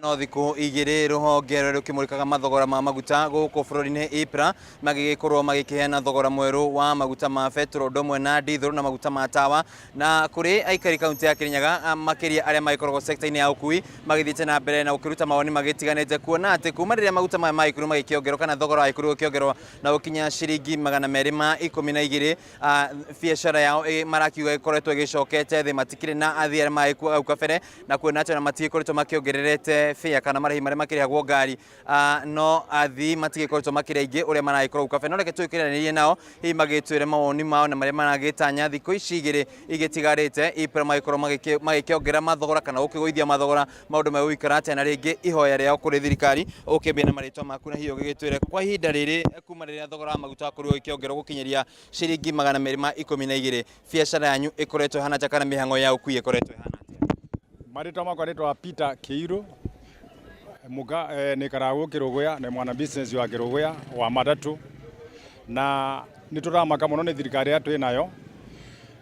No thikũ igĩrĩ rũhonge rũrĩa rũkĩmũrĩkaga mathogora ma maguta gũkũ bũrũri-inĩ EPRA magĩgĩkorwo magĩkĩheana thogora mwerũ wa maguta ma betũrũ ũndũ ũmwe na ndithũrũ na maguta ma tawa, na kũrĩ aikari kaunti ya Kirinyaga makĩria arĩa magĩkoragwo sekta-inĩ ya ũkui magĩthiĩte na mbere na gũkĩruta mawoni magĩtiganĩte kuona atĩ kuma rĩrĩa maguta maya magĩkorirwo magĩkĩongererwo kana thogora wagĩkorirwo ũkĩongererwo na gũkinya ciringi 212 biacara yao marakiuga ĩkoretwo ĩgĩcokete thĩ, matikĩrĩ na athii arĩa magĩkuaga hau kabere na kuona atĩ ona matigĩkoretwo makĩongererete fare kana marĩhi marĩa makĩrĩhagwo ngari, no athii matigĩkoretwo makĩrĩ aingĩ ũrĩa maragĩkorwo hau kabere. No reke tũgĩkĩranĩrie nao hihi magĩtwĩre mawoni mao na marĩa maragĩtanya thikũ ici igĩrĩ igĩtigarĩte EPRA magĩkorwo magĩkĩongerera mathogora kana gũkĩgũithia mathogora, maũndũ megũikara atĩa, na rĩngĩ ihoya rĩao kũrĩ thirikari. Ũkĩambia na marĩtwa maku na hihi ũgĩgĩtwĩre kwa ihinda rĩrĩ kuma rĩrĩa thogora wa maguta wakorirwo ũgĩkĩongererwo gũkinyĩria ciringi 212 biacara yanyu ĩkoretwo ĩhana atĩa kana mĩhang'o ya ũkui ĩkoretwo ĩhana atĩa? Marĩtwa makwa nĩtwa Peter Kĩirũ muga nikara gũkĩrũgũya nĩ mwana business wa Kĩrũgũya wa matatu, na nĩ tũramaka mũno nĩ thirikari ĩrĩa twĩ nayo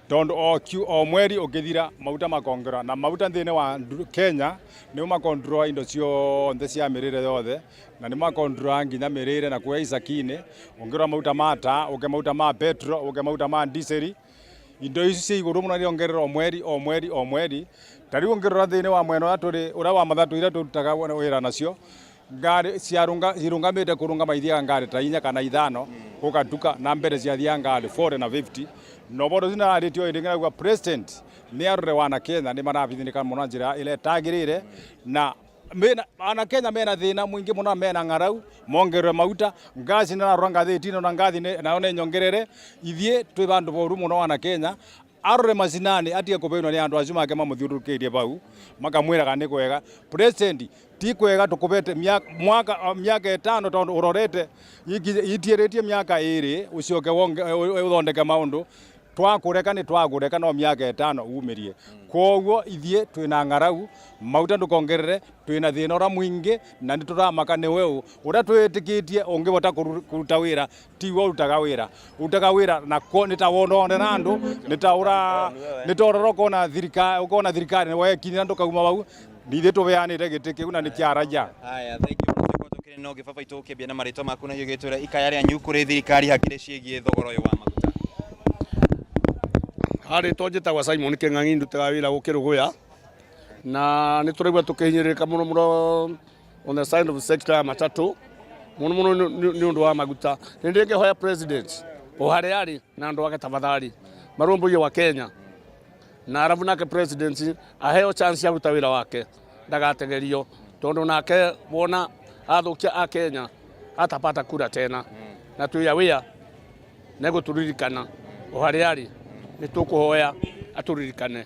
tondu o mweri ũkĩthira maguta makongerwa, na maguta thĩinĩ wa Kenya nĩmo makontrola indo ciothe cia mĩrĩre yothe, na nĩ makontrola nginya mĩrĩre na kuoya icaki-inĩ ũngĩrora maguta ma taa, ũke maguta ma petro, ũke maguta ma diesel, indo ici cia igũrũ mũno iriongererwo o mweri o mweri o mweri. Ta rĩu ũngĩrora thĩinĩ wa mwena ũrĩa tũrĩ ũrĩa wa mathatũ iria tũrutaga wĩra nacio, ngari cirũngamĩte kũrũngama ithiaga ngari ta 4 kana 5 gũgatuka, na mbere ciathiaga ngari 40 na 50. Na ũhoro ũcio nĩararĩtio ĩrĩ nĩrauga president nĩ arore wana Kenya nĩ marabithĩnĩka mũno na njĩra ĩrĩa ĩtagĩrĩire, na ana Kenya mena thĩna mũingĩ mũno, mena ng'arau, mongererwe maguta, ngasi nĩrarora ngathĩti-inĩ na ngathi nayo nĩ nyongerere. Ithuĩ twĩ bandũ boru mũno wana Kenya, arore macinani atige kũbĩnwo nĩ andũ acio make mamũthiũrũrũkĩirie bau makamwĩraga nĩ kwega. President ti kwega tũkũbete mĩaka 5 tondũ ũrorete itierĩtie mĩaka 2 ũcoke ũthondeke maũndũ. Twakũreka nĩ twakũreka no mĩaka 5 umĩrie. Koguo ithuĩ twĩna ng'arau, maguta ndũkongerere, twĩna thĩna ũrĩa mũingĩ na nĩ tũramaka nĩ weũ ũrĩa twĩtĩkĩtie ũngĩhota kũruta wĩra tiwe ũrutaga wĩra, ũrutaga wĩra na nĩ ta wononera andũ, nĩ ta ũrora ũkona thirikari nĩ wekinyĩra ndũkauma bau. Ithuĩ tũbeanĩte gĩtĩ kĩu na nĩ kĩa raia. Haya, thank you mũno. Tũkĩrĩ no gĩbaba itũ ũkĩambia na marĩtwa maku na hihi ũgĩtwĩra ikaya rĩanyu kũrĩ thirikari hakĩrĩ ciĩgiĩ thogora ũyũ wa maguta. Harĩ njĩtagwo Simon Kĩng'ang'i, ndutaga wĩra gũkĩrũgũya, na nĩ tũraigua tũkĩhinyĩrĩrĩka mũno mũno on the side of sector ya matatu mũno mũno nĩ ũndũ wa maguta. Nĩ ndĩngĩhoya president o harĩa arĩ na andũ ake tafadhali marũmbũiye wa Kenya, na arabu nake president aheo chance ya kũruta wĩra wake ndagategerio, tondũ nake wona athũkia a Kenya atapata kura tena, na twĩ aware nĩegũtũririkana o harĩa arĩ, nĩ tũkũhoya atũririkane.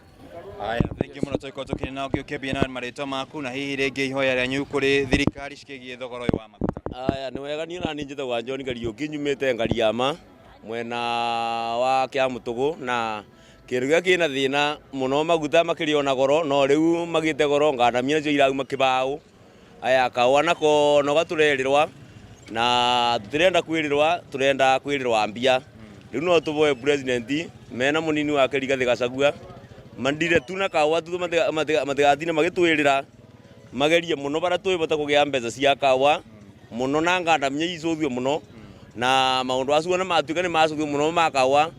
Haya, thank you mũno. Tũgĩkorwo tũkĩrĩ na ũngĩ ũkĩambia na marĩtwa maku na hihi rĩngĩ ihoya rĩanyu kũrĩ thirikari cikĩgiĩ thogora ũyũ wa maguta. Aya, nĩ wega niĩ nani njĩtagwo John Kariũki, nyumĩte Ngariama mwena wa Kĩamũtũgũ, na Kĩndũ gĩrĩa kĩna thĩna mũno, maguta makĩrĩ ona goro, no rĩu magĩte goro, ngandamia nacio irauma kĩbaũ. Aya, kahũa nako no gatũrerĩrwa na tũtirenda kwĩrĩrwa, tũrenda kwĩrĩrwa mbia. Rĩu no tũboe president mena mũnini wake Rigathĩ Gachagua mandire tu na kahũa tu, matigatinde magĩtwĩrĩra, magerie mũno bara twĩbota kũgĩa mbeca cia kahũa mũno na ngandamia icũthio mũno, na maũndũ acio ona matuĩka nĩ macũthio mũno ma kahũa,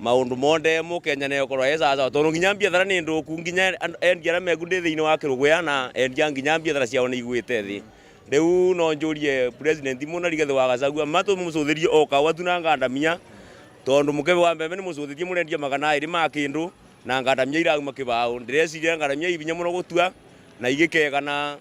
maũndũ monde mũkenya nĩ okorwo e sawa, tondũ nginya biathara nĩ ndũku, nginya endia arĩa meku ndĩ thĩinĩ wa Kĩrũgũya na endia nginya biathara ciao nĩ igwĩte thĩ. Rĩu no njũrie president mũno Rigathĩ wa Gachagua matũmũcũthĩrie o kahũa tu na ngandamia, tondũ mũkebe wa mbembe nĩ mũcũthĩtie mũrendia 200 ma kĩndũ na ngandamia irauma kĩbaũ. Ndĩreciria ngandamia ibinya mũno gũtua na igĩkega, na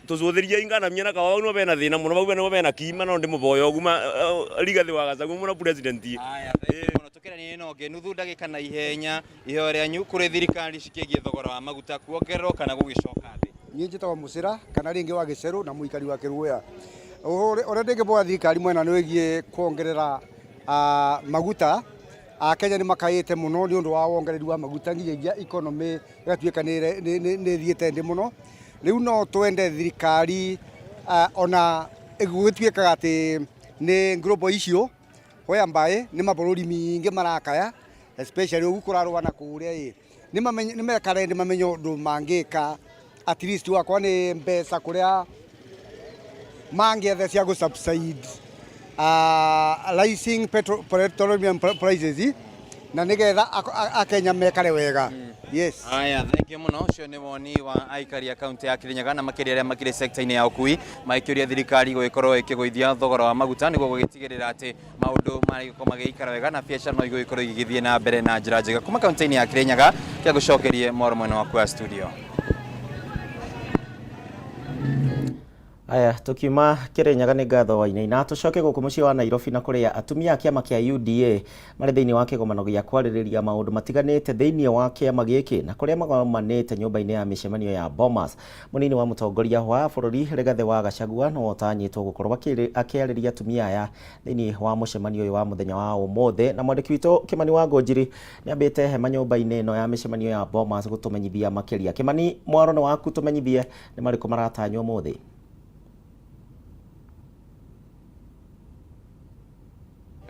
tũcũthĩrie ngandamia na kahũa, no bena thĩna mũno, bau nĩho bena kima, no ndĩmũboya ũguo Rigathĩ wa Gachagua mũno president. Aya, thengiũ mũno. Tũkĩranie na ũngĩ nuthu ndagĩka na ihenya, iheo rĩanyu kũrĩ thirikari cikĩgiĩ thogora wa maguta kuongererwo kana gũgĩcoka thĩ. Niĩ njĩtagwo Mũcĩra kana rĩngĩ wa Gĩcerũ na mũikari wa Kĩrũya. Ũrĩa ndĩngĩboya thirikari mwena nĩ wĩgiĩ kuongerera maguta. Akenya nĩ makaĩte mũno nĩ ũndũ wa wongereri wa maguta, nginyagia economy ĩgatuĩka nĩ ĩthiĩte thĩ mũno. Rĩu no twende thirikari, ona gũgĩtuĩkaga atĩ nĩ global issue whereby nĩ mabũrũri mingĩ marakaya, especially ũguo kũrarũa na kũrĩa ĩ, nĩ mekare nĩ mamenye ũndũ mangĩka, at least wakwa nĩ mbeca kũrĩa mangĩetha cia gũ subside rising petroleum prices, na nĩgetha Akenya mekare wega. Yes. Aya, thengiũ mũno. Ũcio nĩ woni wa aikari a kaunti ya Kirinyaga, na makĩria arĩa makĩrĩ sector-inĩ ya ũkui, magĩkĩũria thirikari gũgĩkorwo ĩkĩgũithia thogora wa maguta nĩguo gũgĩtigĩrĩra atĩ maũndũ marĩgĩkorwo magĩikara wega na biacara no igũgĩkorwo igĩgĩthiĩ na mbere na njĩra njega. Kuma kaunti-inĩ ya Kirinyaga, kĩa gũcokerie mwaro mwena waku wa studio. Aya, tukiuma Kirinyaga nĩ ngatho Wainaina, tũcoke gũkũ mũciĩ wa Nairobi na kũrĩa atumia a kĩama kĩa UDA marĩ thĩinĩ wa kĩgomano gĩa kwarĩrĩria maũndũ matiganĩte thĩinĩ wa kĩama gĩkĩ, na kũrĩa magomanĩte nyũmba-inĩ ya mĩcemanio ya Bomas. Mũnini wa mũtongoria wa bũrũri Rigathĩ wa Gachagua no ũtanyĩtwo gũkorwo akĩarĩria atumia aya thĩinĩ wa mũcemanio ũyũ wa mũthenya wa ũmũthĩ, na mwandĩki witũ Kĩmani wa Ngũnjiri nĩ ambĩte hema nyũmba-inĩ ĩno ya mĩcemanio ya Bomas gũtũmenyithia makĩria. Kĩmani, mwaro nĩ waku, tũmenyithie nĩ marĩkũ maratanywo ũmũthĩ.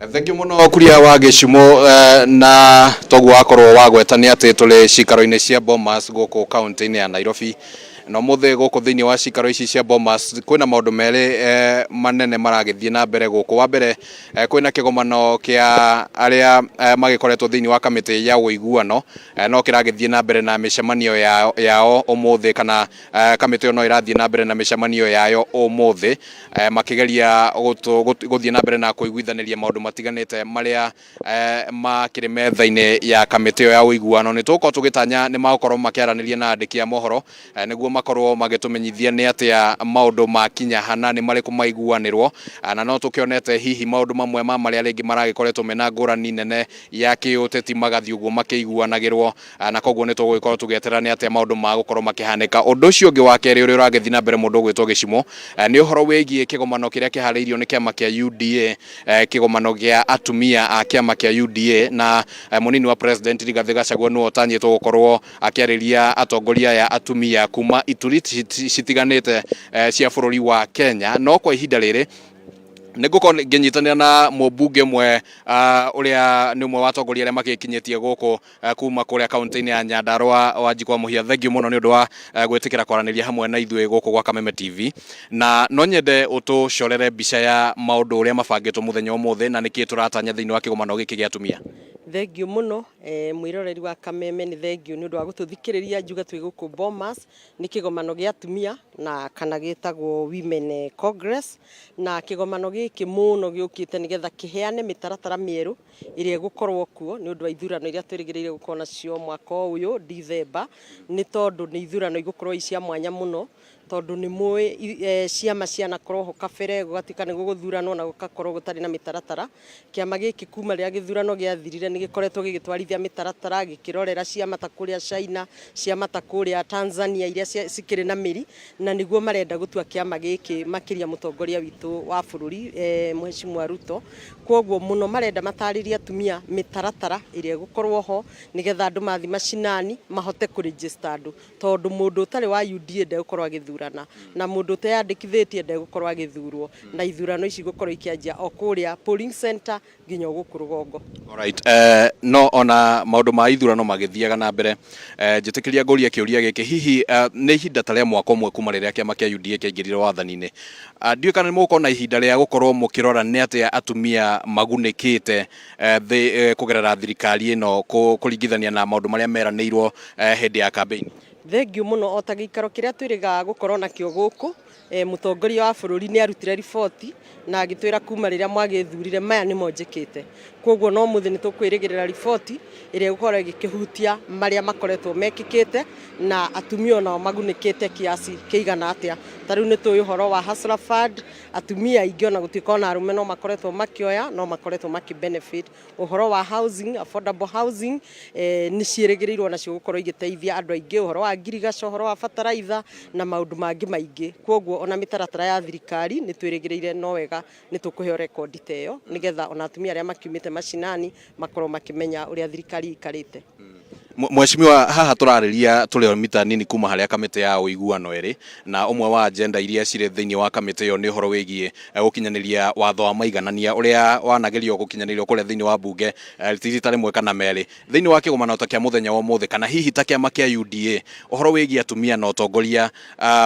Thengiũ mũno Kuria wa Gĩcumo, na toguo wakorwo wagweta nĩ atĩ tũrĩ cikaro-inĩ cia Bomas gũkũ kaunti-inĩ ya Nairobi, na ũmũthĩ gũkũ thĩinĩ wa cikaro ici cia Bomas kwĩna maũndũ merĩ manene maragĩthiĩ na mbere gũkũ. Wa mbere, kwĩna kĩgomano kĩa arĩa magĩkoretwo thĩinĩ wa kamĩtĩ ya ũiguano, no kĩragĩthiĩ na mbere na mĩcemanio yao ũmũthĩ, kana kamĩtĩ ĩyo no ĩrathiĩ na mbere na mĩcemanio yayo ũmũthĩ, makĩgeria gũthiĩ na mbere na kũiguithanĩria maũndũ matiganĩte marĩa makĩrĩ metha-inĩ ya kamĩtĩ ĩyo ya ũiguano. Nĩ tũgũkorwo tũgĩtanya nĩ magũkorwo makĩaranĩria na andĩki a mohoro, nĩguo makorwo magĩtũmenyithia nĩ atĩa maũndũ makinya hana, nĩ marĩkũ maiguanĩrwo, na no tũkĩonete hihi maũndũ mamwe ma marĩa rĩngĩ maragĩkoretwo mena ngũrani nene ya kĩũteti magathiĩ ũguo makĩiguanagĩrwo, na koguo nĩ tũgũgĩkorwo tũgĩeterera nĩ atĩa maũndũ magũkorwo makĩhanĩka. Ũndũ ũcio ũngĩ wa kerĩ ũrĩa ũragĩthiĩ na mbere, mũndũ ũgwĩtwo Gĩcimo, nĩ ũhoro wĩgiĩ kĩgomano kĩrĩa kĩharĩirio nĩ kĩama kĩa UDA, kĩgomano gĩa atumia a kĩama kĩa UDA, na mũnini wa president Rigathĩ Gachagua nĩwe ũtanyĩtwo gũkorwo akĩarĩria atongoria aya atumia kuma ituri citiganĩte cia bũrũri wa Kenya. No kwa ihinda rĩrĩ nĩ ngũkorwo ngĩnyitanĩra na mũmbunge ũmwe, ũrĩa nĩ ũmwe wa atongoria arĩa magĩkinyĩtie gũkũ kuma kũrĩa kaunti-inĩ ya Nyandarua, Wanjikũ wa Mũhia. Thengiũ mũno nĩ ũndũ wa gwĩtĩkĩra kwaranĩria hamwe na ithuĩ gũkũ gwa Kameme TV, na no nyende ũtũcorere mbica ya maũndũ ũrĩa mabangĩtwo mũthenya ũmũthĩ na nĩkĩ tũratanya thĩinĩ wa kĩgomano gĩkĩ gĩa atumia. Thengiũ mũno, mwĩroreri wa Kameme, nĩ thengiũ nĩ ũndũ wa gũtũthikĩrĩria. Njuge twĩ gũkũ Bomas, nĩ kĩgomano gĩa atumia na kana gĩtagwo Women Congress, na kĩgomano gĩkĩ mũno gĩũkĩte nĩgetha kĩheane mĩtaratara mĩerũ ĩrĩa ĩgũkorwo kuo nĩ ũndũ wa ithurano iria twĩrĩgĩrĩire gũkorwo nacio mwaka ũyũ Dithemba, nĩ tondũ nĩ ithurano igũkorwo i cia mwanya mũno. Tondũ nĩ mũĩ ciama cianakorwo ho kabere, gũgatuĩka nĩ gũgũthuranwo na gũgakorwo gũtarĩ na mĩtaratara. Kĩama gĩkĩ kuma rĩrĩa gĩthurano gĩathirire nĩ gĩkoretwo gĩgĩtwarithia mĩtaratara, gĩkĩrorera ciama ta kũrĩa China, ciama ta kũrĩa Tanzania iria cikĩrĩ na mĩri, na nĩguo marenda gũtua kĩama gĩkĩ makĩria mũtongoria witũ wa bũrũri Mheshimiwa Ruto. Kwoguo mũno marenda matarĩrie atumia mĩtaratara ĩrĩa ĩgũkorwo ho nĩgetha andũ mathiĩ macinani mahote kũ register andũ. Tondũ mũndũ ũtarĩ wa UDA ndegũkorwo agĩthurana, na mũndũ ũteyandĩkithĩtie ndegũkorwo agĩthurwo, na ithurano ici igũkorwo ikĩanjia o kũrĩa polling center nginya o gũkũ rũgongo. Alright. No ona maũndũ ma ithurano magĩthiaga na mbere, njĩtĩkĩria ngũrie kĩũria gĩkĩ, hihi nĩ ihinda ta rĩa mwaka ũmwe kuma rĩrĩa kĩama kĩa UDA kĩaingĩrire wathani-inĩ, ndiũĩ kana nĩ mũgũkorwo na ihinda rĩa gũkorwo mũkĩrora nĩ atĩa atumia magunĩkĩte kũgerera thirikari ĩno kũringithania na maũndũ marĩa meranĩirwo hĩndĩ ya campaign? Thengiũ mũno. O ta gĩikaro kĩrĩa twĩrĩgaga gũkorwo nakĩo gũkũ, mũtongoria wa bũrũri nĩ arutire riboti na agĩtwĩra kuma rĩrĩa mwagĩthurire maya nĩmo njĩkĩte. Koguo no mũthĩ nĩ tũkwĩrĩgĩrĩra riboti ĩrĩa ĩgũkorwo ĩgĩkĩhutia marĩa makoretwo mekĩkĩte na atumia onao magunĩkĩte kiasi kĩigana atĩa. Ta rĩu nĩ tũĩ ũhoro wa Hustler Fund, atumia aingĩ ona gũtuĩka ona arũme no makoretwo makĩoya, no makoretwo makĩ benefit. Ũhoro wa housing, affordable housing, nĩ ciĩrĩgĩrĩirwo nacio gũkorwo igĩteithia andũ aingĩ, ũhoro wa ngirigaca, ũhoro wa bataraitha na maũndũ mangĩ maingĩ. Koguo ona mĩtaratara ya thirikari nĩ twĩrĩgĩrĩire no wega nĩ tũkũheo rekondi ta ĩyo nĩgetha ona atumia arĩa makiumĩte macinani makorwo makĩmenya ũrĩa thirikari ĩikarĩte. Mheshimiwa, haha tũrarĩria tũrĩ o mita nini kuma harĩa kamĩtĩ ya ũiguano ĩrĩ, na ũmwe wa agenda iria cirĩ thĩinĩ wa kamĩtĩ ĩyo nĩ ũhoro wĩgiĩ gũkinyanĩria watho wa maiganania ũrĩa wanagerio gũkinyanĩrio kũrĩa thĩinĩ wa bunge rita rĩmwe kana merĩ. Thĩinĩ wa kĩgomano ta kĩa mũthenya wa ũmũthĩ kana hihi ta kĩama kĩa UDA, ũhoro wĩgiĩ atumia na ũtongoria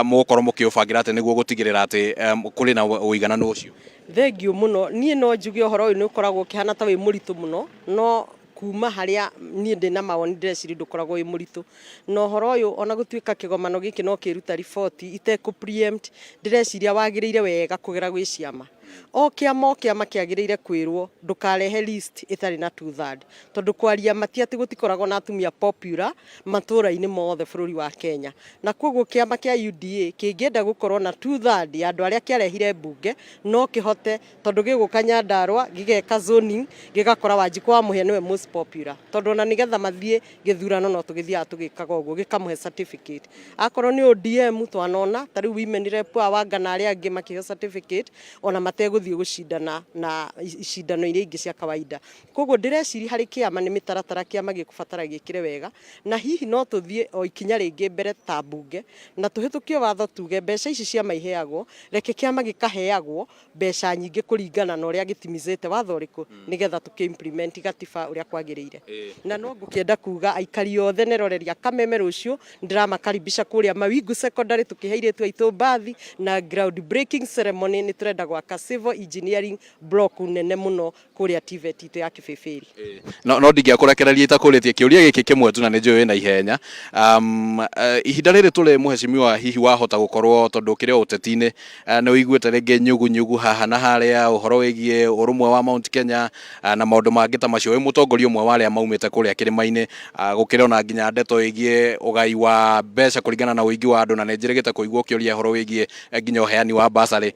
mũgũkorwo mũkĩũbangĩra atĩa nĩguo gũtigĩrĩra atĩ kũrĩ na ũigananu ũcio? Thengiũ mũno. Niĩ no njuge ũhoro ũyũ nĩ ũkoragwo ũkĩhana ta wĩ mũritũ mũno, no kuma harĩa niĩ ndĩ na mawoni ndĩreciria ndũkoragwo wĩ mũritũ. Na ũhoro ũyũ ona gũtuĩka kĩgomano gĩkĩ no kĩruta riboti itekũ preempt, ndĩreciria wagĩrĩire wega kũgera gwĩ ciama. O kĩama o kĩama kĩagĩrĩire kwĩrwo ndũkarehe list ĩtarĩ na two third. Tondũ kwaria ma ti atĩ gũtikoragwo na atumia popular matũra-inĩ mothe bũrũri wa Kenya. Na koguo kĩama kĩa UDA kĩngĩenda gũkorwo na two third ya andũ arĩa kĩarehire mbunge, no kĩhote tondũ gĩgũka Nyandarua gĩgeka zoning gĩgakora Wanjikũ wa Mũhĩa nĩwe most popular. Tondũ ona nĩgetha mathiĩ gĩthurano no tũgĩthiaga tũgĩkaga ũguo, gĩkamũhe certificate. Akorwo nĩ ODM twanona ta rĩu women rep a Wanga na arĩa angĩ makĩheo certificate ona mategũthiĩ gũcindana na icindano iria ingĩ cia kawaida. Koguo ndĩreciria harĩ kĩama nĩ mĩtaratara kĩama gĩkũbatara gĩkĩre wega, na hihi no tũthiĩ o ikinya rĩngĩ mbere ta mbunge na tũhĩtũkie watho tuge mbeca ici ciama iheagwo, reke kĩama gĩkaheagwo mbeca nyingĩ kũringana na ũrĩa gĩtimizĩte watho ũrĩkũ nĩgetha tũkĩ implement gatiba ũrĩa kwagĩrĩire. Na no ngũkĩenda kuga aikari othe neroreri a Kameme rũciũ nĩndĩramakaribisha kũrĩa Mawingu Secondary tũkĩhe airĩtu aitũ mbathi na ground breaking ceremony. Nĩ tũrenda gwaka civil engineering block nene mũno kũrĩa TVET itũ ya Kĩbĩbĩri. No ndingĩakũrekereria itakũrĩtie kĩũria gĩkĩ kĩmwe tu na nĩ njũĩ wĩna ihenya. Ihinda rĩrĩ tũrĩ mũhecimiwa, hihi wahota gũkorwo tondũ ũkĩrĩ o ũteti-inĩ nĩ ũiguĩte rĩngĩ nyugunyugu haha na harĩa ũhoro wĩgiĩ ũrũmwe wa Mount Kenya na maũndũ mangĩ ta macio, wĩ mũtongoria ũmwe wa arĩa maumĩte kũrĩa kĩrĩma-inĩ, gũkĩrĩ ona nginya ndeto ĩgiĩ ũgai wa mbeca kũringana na ũingĩ wa andũ, na nĩ njĩrĩgĩte kũigua ũkĩũria ũhoro wĩgiĩ nginya ũheani wa bursary.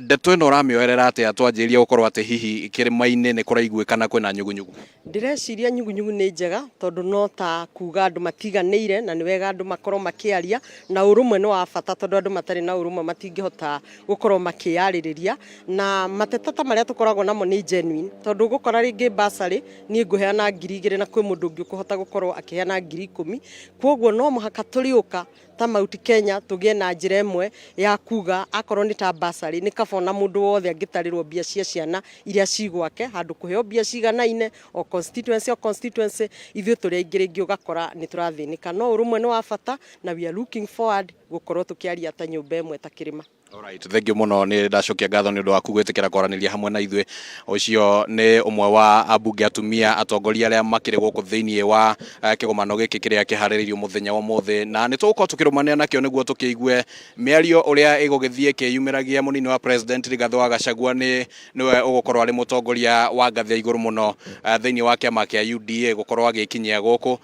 Ndeto ĩno ũramĩoerera atĩa twanjĩrĩria gũkorwo atĩ hihi kĩrĩma-inĩ nĩ kũraiguĩkana kwĩna nyugunyugu? Ndĩreciria nyugunyugu nĩ njega tondũ no ta kuga andũ matiganĩire, na nĩ wega andũ makorwo makĩaria, na ũrũmwe nĩ wa bata tondũ andũ matarĩ na ũrũmwe matingĩhota gũkorwo makĩyarĩrĩria, na mateta ta marĩa tũkoragwo namo nĩ genuine, tondũ ũgũkora rĩngĩ bursary niĩ ngũheana 2000 na kwĩ mũndũ ũngĩ ũkũhota gũkorwo akĩheana 10,000. Koguo no mũhaka tũrĩũka ta Mount Kenya tũgĩe na njĩra ĩmwe ya kuga akorwo nĩ ta bursary nĩ kaba ona mũndũ wothe angĩtarĩrwo mbia cia ciana iria ci gwake handũ kũheo mbia ciganaine o constituency o constituency, ithuĩ tũrĩ aingĩ rĩngĩ ũgakora nĩ tũrathĩnĩka. No ũrũmwe nĩ wa bata na we are looking forward gũkorwo tũkĩaria ta nyũmba ĩmwe ta kĩrĩma. Alright, thank you muno ni ndacokia ngatho ni undu waku gwitikira kwaranĩria hamwe na ithuĩ. Ũcio nĩ ũmwe wa ambunge atumia atongoria arĩa makĩrĩ gũkũ thĩinĩ wa kĩgomano gĩkĩ kĩrĩa kĩharĩrĩirio mũthenya wa ũmũthĩ, na nĩ tũgũkorwo tũkĩrũmanĩra nakĩo nĩguo tũkĩigue mĩario ũrĩa ĩgũgĩthiĩ ĩkĩyumĩragia. Mũnini wa president Rigathĩ wa Gachagua nĩ nĩwe ũgũkorwo arĩ mũtongoria wa ngathĩ ya igũrũ mũno thĩinĩ wa kĩama kĩa UDA gũkorwo agĩkinyia gũkũ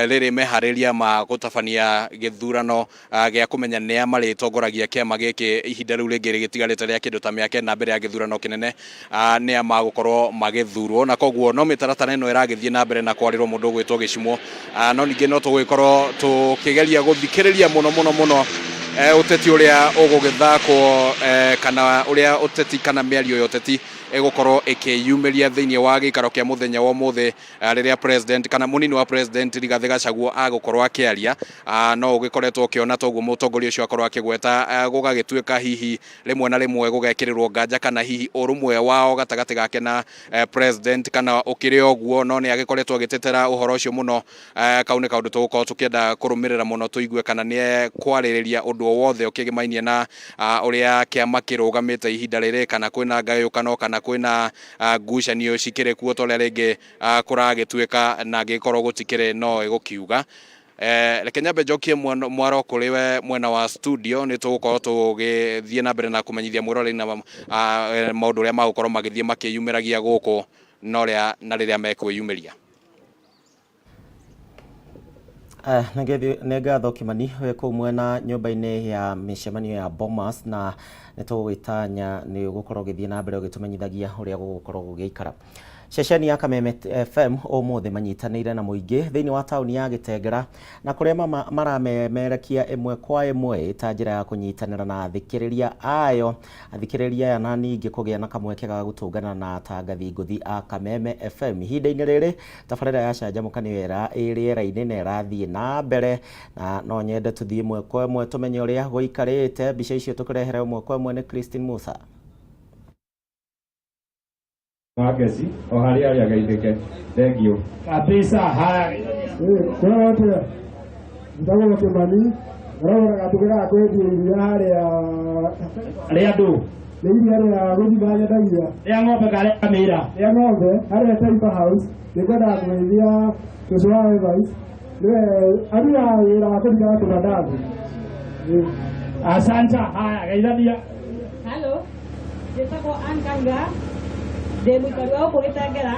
rĩrĩ meharĩria ma gũtabania gĩthurano gĩa kũmenya nĩa marĩtongoragia kĩama gĩkĩ ihinda rĩu rĩngĩ rĩgĩtigarĩte rĩa kĩndũ ta mĩaka ĩna mbere ya gĩthurano kĩnene, nĩa magũkorwo magĩthurwo, na koguo no mĩtaratara ĩno ĩragĩthiĩ na mbere na kwarĩrwo mũndũ ũgwĩtwo Gĩcumũ. No ningĩ no tũgũgĩkorwo tũkĩgeria gũthikĩrĩria mũno mũno mũno ũteti ũrĩa ũgũgĩthakwo, kana ũrĩa ũteti kana mĩario ya ũteti ĩgũkorwo ĩkĩyumĩria thĩinĩ wa gĩikaro kĩa mũthenya wa ũmũthĩ, rĩrĩa president kana mũnini wa president Rigathĩ Gachagua agũkorwo akĩaria. No ũgĩkoretwo ũkĩona toguo mũtongoria ũcio akorwo akĩgweta, gũgagĩtuĩka hihi rĩmwe na rĩmwe gũgekĩrĩrwo nganja kana hihi ũrũmwe wao gatagatĩ gake na president kana ũkĩrĩ ũguo, no nĩ agĩkoretwo agĩtetera ũhoro ũcio mũno. Kau nĩ kaũndũ tũgũkorwo tũkĩenda kũrũmĩrĩra mũno tũigue kana nĩ ekwarĩrĩria ũndũ o wothe ũkĩgĩmainie na ũrĩa kĩama kĩrũgamĩte ihinda rĩrĩ, kana kwĩna ngayũkano kana kwĩna ngucanio cikĩrĩ kuo ta ũrĩa rĩngĩ kũragĩtuĩka, na angĩkorwo gũtikĩrĩ no ĩgũkiuga. Reke nyambe njokie mwaro kũrĩ we mwena wa studio, nĩ tũgũkorwo tũgĩthiĩ na mbere na kũmenyithia mwĩroreri na maũndũ ũrĩa magũkorwo magĩthiĩ makĩyumĩragia gũkũ na ũrĩa na rĩrĩa mekwĩyumĩria. Nĩ ngatho Kimani wĩ kũu mwena nyũmba-inĩ ya mĩcemanio ya Bomas, na nĩ tũgũgĩtanya nĩ ũgũkorwo ũgĩthiĩ na mbere ũgĩtũmenyithagia ũrĩa gũgũkorwo gũgĩikara. Ceceni ya Kameme FM ũmũthĩ manyitanĩire na mũingĩ thĩinĩ wa taũni ya Gĩtengera, na kũrĩa maramemerekia ĩmwe kwa ĩmwe ta njĩra ya kũnyitanĩra na athikĩrĩria ayo, athikĩrĩria aya, na ningĩ kũgĩa na kamweke ga gũtũngana na atangathi ngũthi a Kameme FM. Ihinda-inĩ rĩrĩ tabarĩra ya Canjamũka nĩyo ĩ rĩera-inĩ na ĩrathiĩ na mbere, na no nyende tũthiĩ ĩmwe kwa ĩmwe tũmenye ũrĩa gũikarĩte. Mbica icio tũkĩrehere ĩmwe kwa ĩmwe nĩ Christine Musa. Wangeci o harĩa arĩ ageithĩke, thengiũ kabisa. Haya, kwĩra atĩa, njĩtagwo Kĩmani, ngoragwo na gatuka ga kwendia iria harĩa. Rĩa ndũ? Nĩ iria rĩa gũthima nyendagia. Rĩa ng'ombe kana rĩa ngamĩra? Rĩa ng'ombe, harĩa Taifa House. Nĩngwendaga kũgeithia cũcũ wa Evans, nĩwe arutaga wĩra wa kũrugaga tũmandathi. Asante. Haya, geithania. Hello, njĩtagwo Ann Kahiga, ndĩ mũikari wa gũkũ Gĩtengera,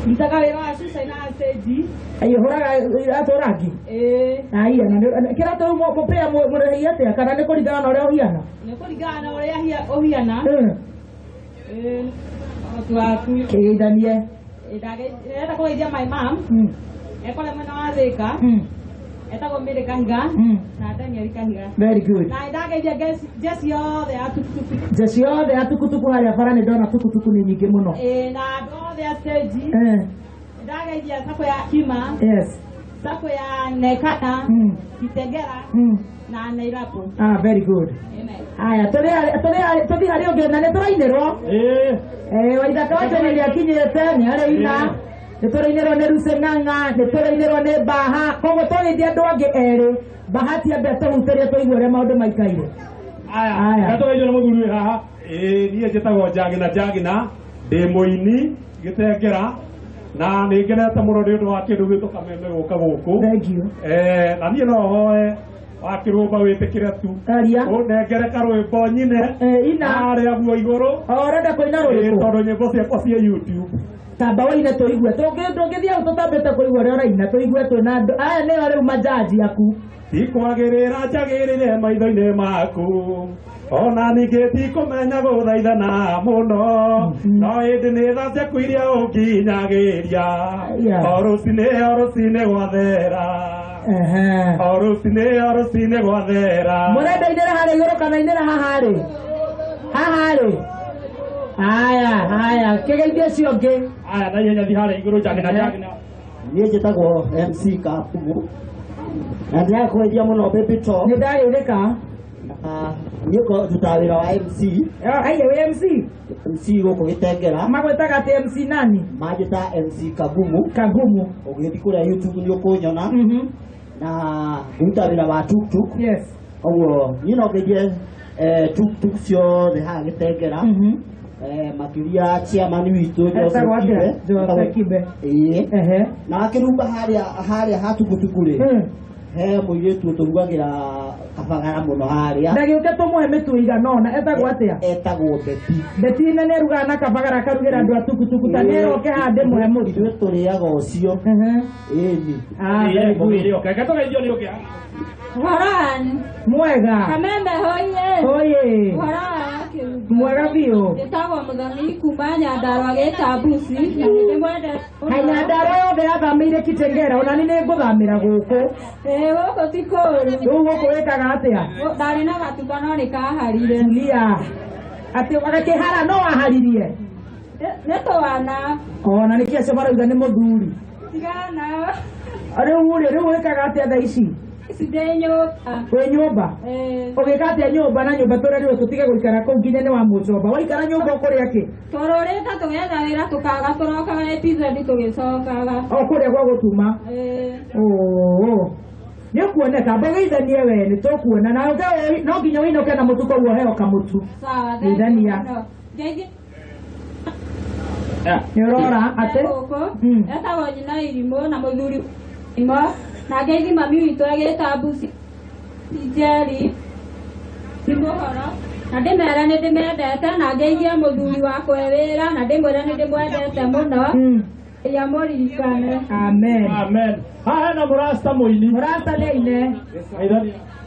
ndutaga wĩra wa cuca na stage. Hũraga iratũ rangi? Ĩĩ. Aya, na kĩratũ rĩu mũpĩa mũrĩhi atĩa, kana nĩ kũringana na ũrĩa ũhiana? Nĩ kũringana na ũrĩa ũhiana. Ĩĩ, ũhoti waku. Kĩgeithanie. Ndĩrenda kũgeithia my mom ekore mwena wa Thĩka, etagwo Mary Kahiga na Daniel Kahiga. Very good. Na nĩndageithia jeshi yothe ya tukutuku. Jeshi yothe ya tukutuku harĩa bara, nĩ ndona tukutuku nĩ nyingĩ mũno. Ĩĩ, na andũ othe a stage. Nĩndageithia sako ya Kima, sako ya Nekana, Kitengera na Nairabu. Ah, very good. Amen. Haya, tũthiĩ harĩ ũngĩ, na nĩ tũrainĩrwo. Waithaka wa tene nĩ akinyĩte, nĩ arĩina, nĩ tũrainĩrwo nĩ Lucy Ng'ang'a, nĩ tũrainĩrwo nĩ Baha, koguo tũgeithia andũ angĩ erĩ. Bahati ambe atũhutĩrie tũigue ũrĩa maũndũ maikaire. Aya, gatũgeithio nĩ mũthuri wĩ haha. Ĩĩ, niĩ njĩtagwo Njagina Njagina, ndĩ mũini Gĩtengera, na nĩ ngenete mũno nĩ ũndũ wa kĩndũ gĩtũ Kameme gũka gũkũ. Thank you. Na niĩ no hoe wa kĩrũmba wĩtĩkĩre tu ũnengere karwĩmbo nyine ina harĩa guo igũrũ. O ũrenda kũina rũrĩkũ? Tondũ nyĩmbo ciakwa ciĩ YouTube. Tamba wũine tũigue. Tũngĩthiĩ hau tũtambĩte kũigua ũrĩa ũraina, tũigue twĩna andũ aya nĩo rĩu manjaji aku. Tikwagĩrĩra njagĩrĩre maitho-inĩ maku, ona ningĩ tikũmenya gũthaithana mũno, no ĩndĩ nĩ tha ciaku iria ũnginyagĩria o rũcinĩ gwathera, o rũcinĩ gwathera. Mũrenda inĩre harĩa igũrũ kana inĩre haha rĩ? Haha rĩ? Haya, haya, kĩgeithio ũcio ũngĩ. Aya, na ihenya thiĩ harĩa igũrũ, Njagina Njagina. Niĩ njĩtagwo MC Kapugu na ndĩrakwendia mũno Baby Top. Nĩ ndageithĩka. Niĩ ndutaga wĩra wa MC. Aiye, wĩ MC? MC gũkũ Gĩtengera. Magwĩtaga atĩ MC nani? Manjĩtaga MC Kagumu. Kagumu. Ũgĩthiĩ kũrĩa YouTube nĩ ũkũnyona. Na nguruta wĩra wa tuktuk. Yes. Koguo niĩ no ngeithie tuktuk ciothe haha Gĩtengera, makĩria chairman witũ Joseph Etagwo atĩa? Kibe. Joseph Kibe. Ĩĩ. Ehe. Na akĩrumba harĩa harĩa ha tukutuku rĩ, he mũirĩtu ũtũrugagĩra kabagara mũno harĩa. Ndagĩũke tũmũhe mĩtu ĩigana ũna. Etagwo atĩa? Etagwo Beti. Beti nĩ nĩarugaga na kabagara akarugĩra andũ a tukutuku, ta nĩaroke haha ndĩmũhe mũtu. Ithuĩ tũrĩaga ũcio. Ĩni. Ah, very good. Ũhoro wanyu? Mwega. Kameme hoye. Hoye. Ũhoro wa kĩrungo? Mwega biũ. Njĩtagwo Mũthoni kuma Nyandarua gĩtambuci na nĩndĩmwendete mũno. Kaĩ Nyandarua yothe yathamĩire Kitengela? Ona niĩ nĩngũthamĩra gũkũ. Ĩĩ, gũkũ ti kũũru. Rĩu gũkũ wĩkaga atĩa? Ndarĩ na gatuka no nĩkaharire. Tulia. Atĩ gakĩhara no waharirie? Nĩ twana. Ona nĩkĩ acio marauga nĩ mũthuri? Tigana. Rĩu rĩ, rĩu wĩkaga atĩa thaa ici? Ici ndĩ nyũmba. Wĩ nyũmba? Ĩĩ. Ũgĩka atĩa nyũmba? Na nyũmba tũrerirwo tũtige gũikara kũu nginya nĩ wa mũcomba. Waikara nyũmba ũkũrĩa kĩ? Tũrũrĩte tũgetha wĩra tũkaga, tũrokaga APZ tũgĩcokaga. O kũrĩa gwa gũtuma? Ĩĩ. Oo. Nĩ ũkuoneka, mbũgeithanie we, nĩ tũkuona na ũke, no nginya ũinũke na mũtu, koguo heo kamũtu. Sawa, thank you Geithania. mũno. Ngeithie. Nĩ ũrora atĩ Gũkũ etagwo nyina irimũ na mũthuri imo na ngeithi mami witũ agĩta mbuci Njeri mũhoro na ndĩmere nĩ ndĩmendete, na ngeithie mũthuri wakwa e wĩra na ndĩmwĩre nĩ ndĩmwendete mũno, ya mũririkane. Amen. Amen. Haha hena mũrasta mũini. Mũrasta nĩ aine.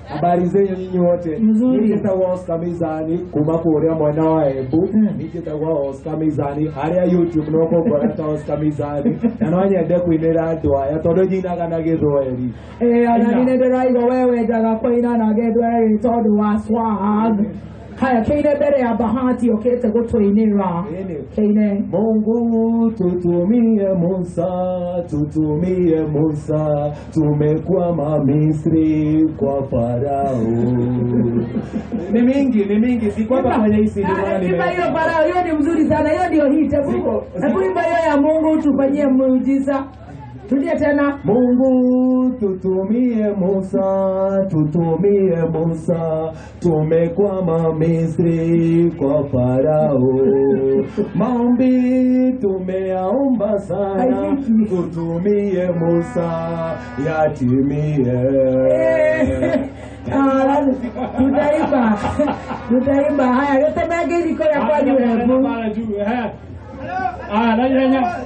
Habari zenyu nyinyi wote. Mzuri. Niĩ njĩtagwo Oscar Mizani kuma kũrĩa mwena wa Embu. Niĩ njĩtagwo Oscar Mizani harĩa YouTube no kũngora ta Oscar Mizani, na no nyende kũinĩra andũ aya tondũ nyinaga na Gĩthweri. Ĩĩ, ona niĩ nĩ ndĩraigua we wendaga kũina na Gĩthweri tondũ wa swag. Haya, kĩine mbere ya Bahati okĩte gũtũinĩra. Kĩine. Mungu tutumie Musa, tutumie Musa, tumekwama Misri kwa Farao. Ni mingi, ni mingi, si kwamba kwenye hii CD maana Imba hiyo Farao, hiyo ni mzuri sana, hiyo ndio hit. Hebu hebu imba hiyo ya Mungu tufanyie muujiza. Tulie tena. Mungu tutumie Musa, tutumie Musa, tumekwama Misri kwa Farao. Maombi tumeyaomba sana, tutumie Musa yatimie. Ah, tutaimba, tutaimba. Haya, yote mengĩ riko ya kwanyu Embu.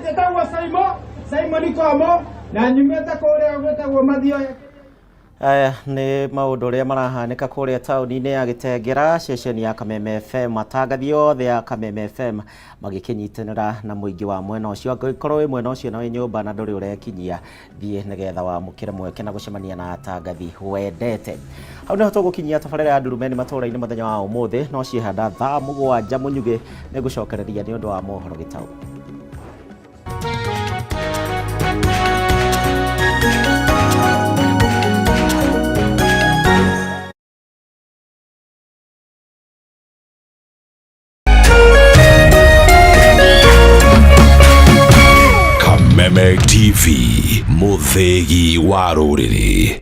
Njĩtagwo Saimo, Simon Komo, na nyumĩte kũrĩa gwĩtagwo Mathioya. Aya nĩ maũndũ ũrĩa marahanĩka kũrĩa taũni-inĩ ya Gĩtengera, ceceni ya Kameme FM, atangathi othe a Kameme FM magĩkĩnyitanĩra na mũingĩ wa mwena ũcio. Angĩkorwo wĩ mwena ũcio na wĩ nyũmba na ndũrĩ ũrekinyia, thiĩ nĩgetha wamũkĩre mweke na gũcemania na atangathi wendete. Hau nĩho tũgũkinyia tabarĩra ya Ndurumeni matũũra-inĩ mũthenya wa ũmũthĩ, no ciĩhanda thaa 7 mũnyugĩ nĩ ngũcokereria nĩ ũndũ wa mohoro gĩtaũ. Kameme TV, mũthĩgi wa rũrĩrĩ.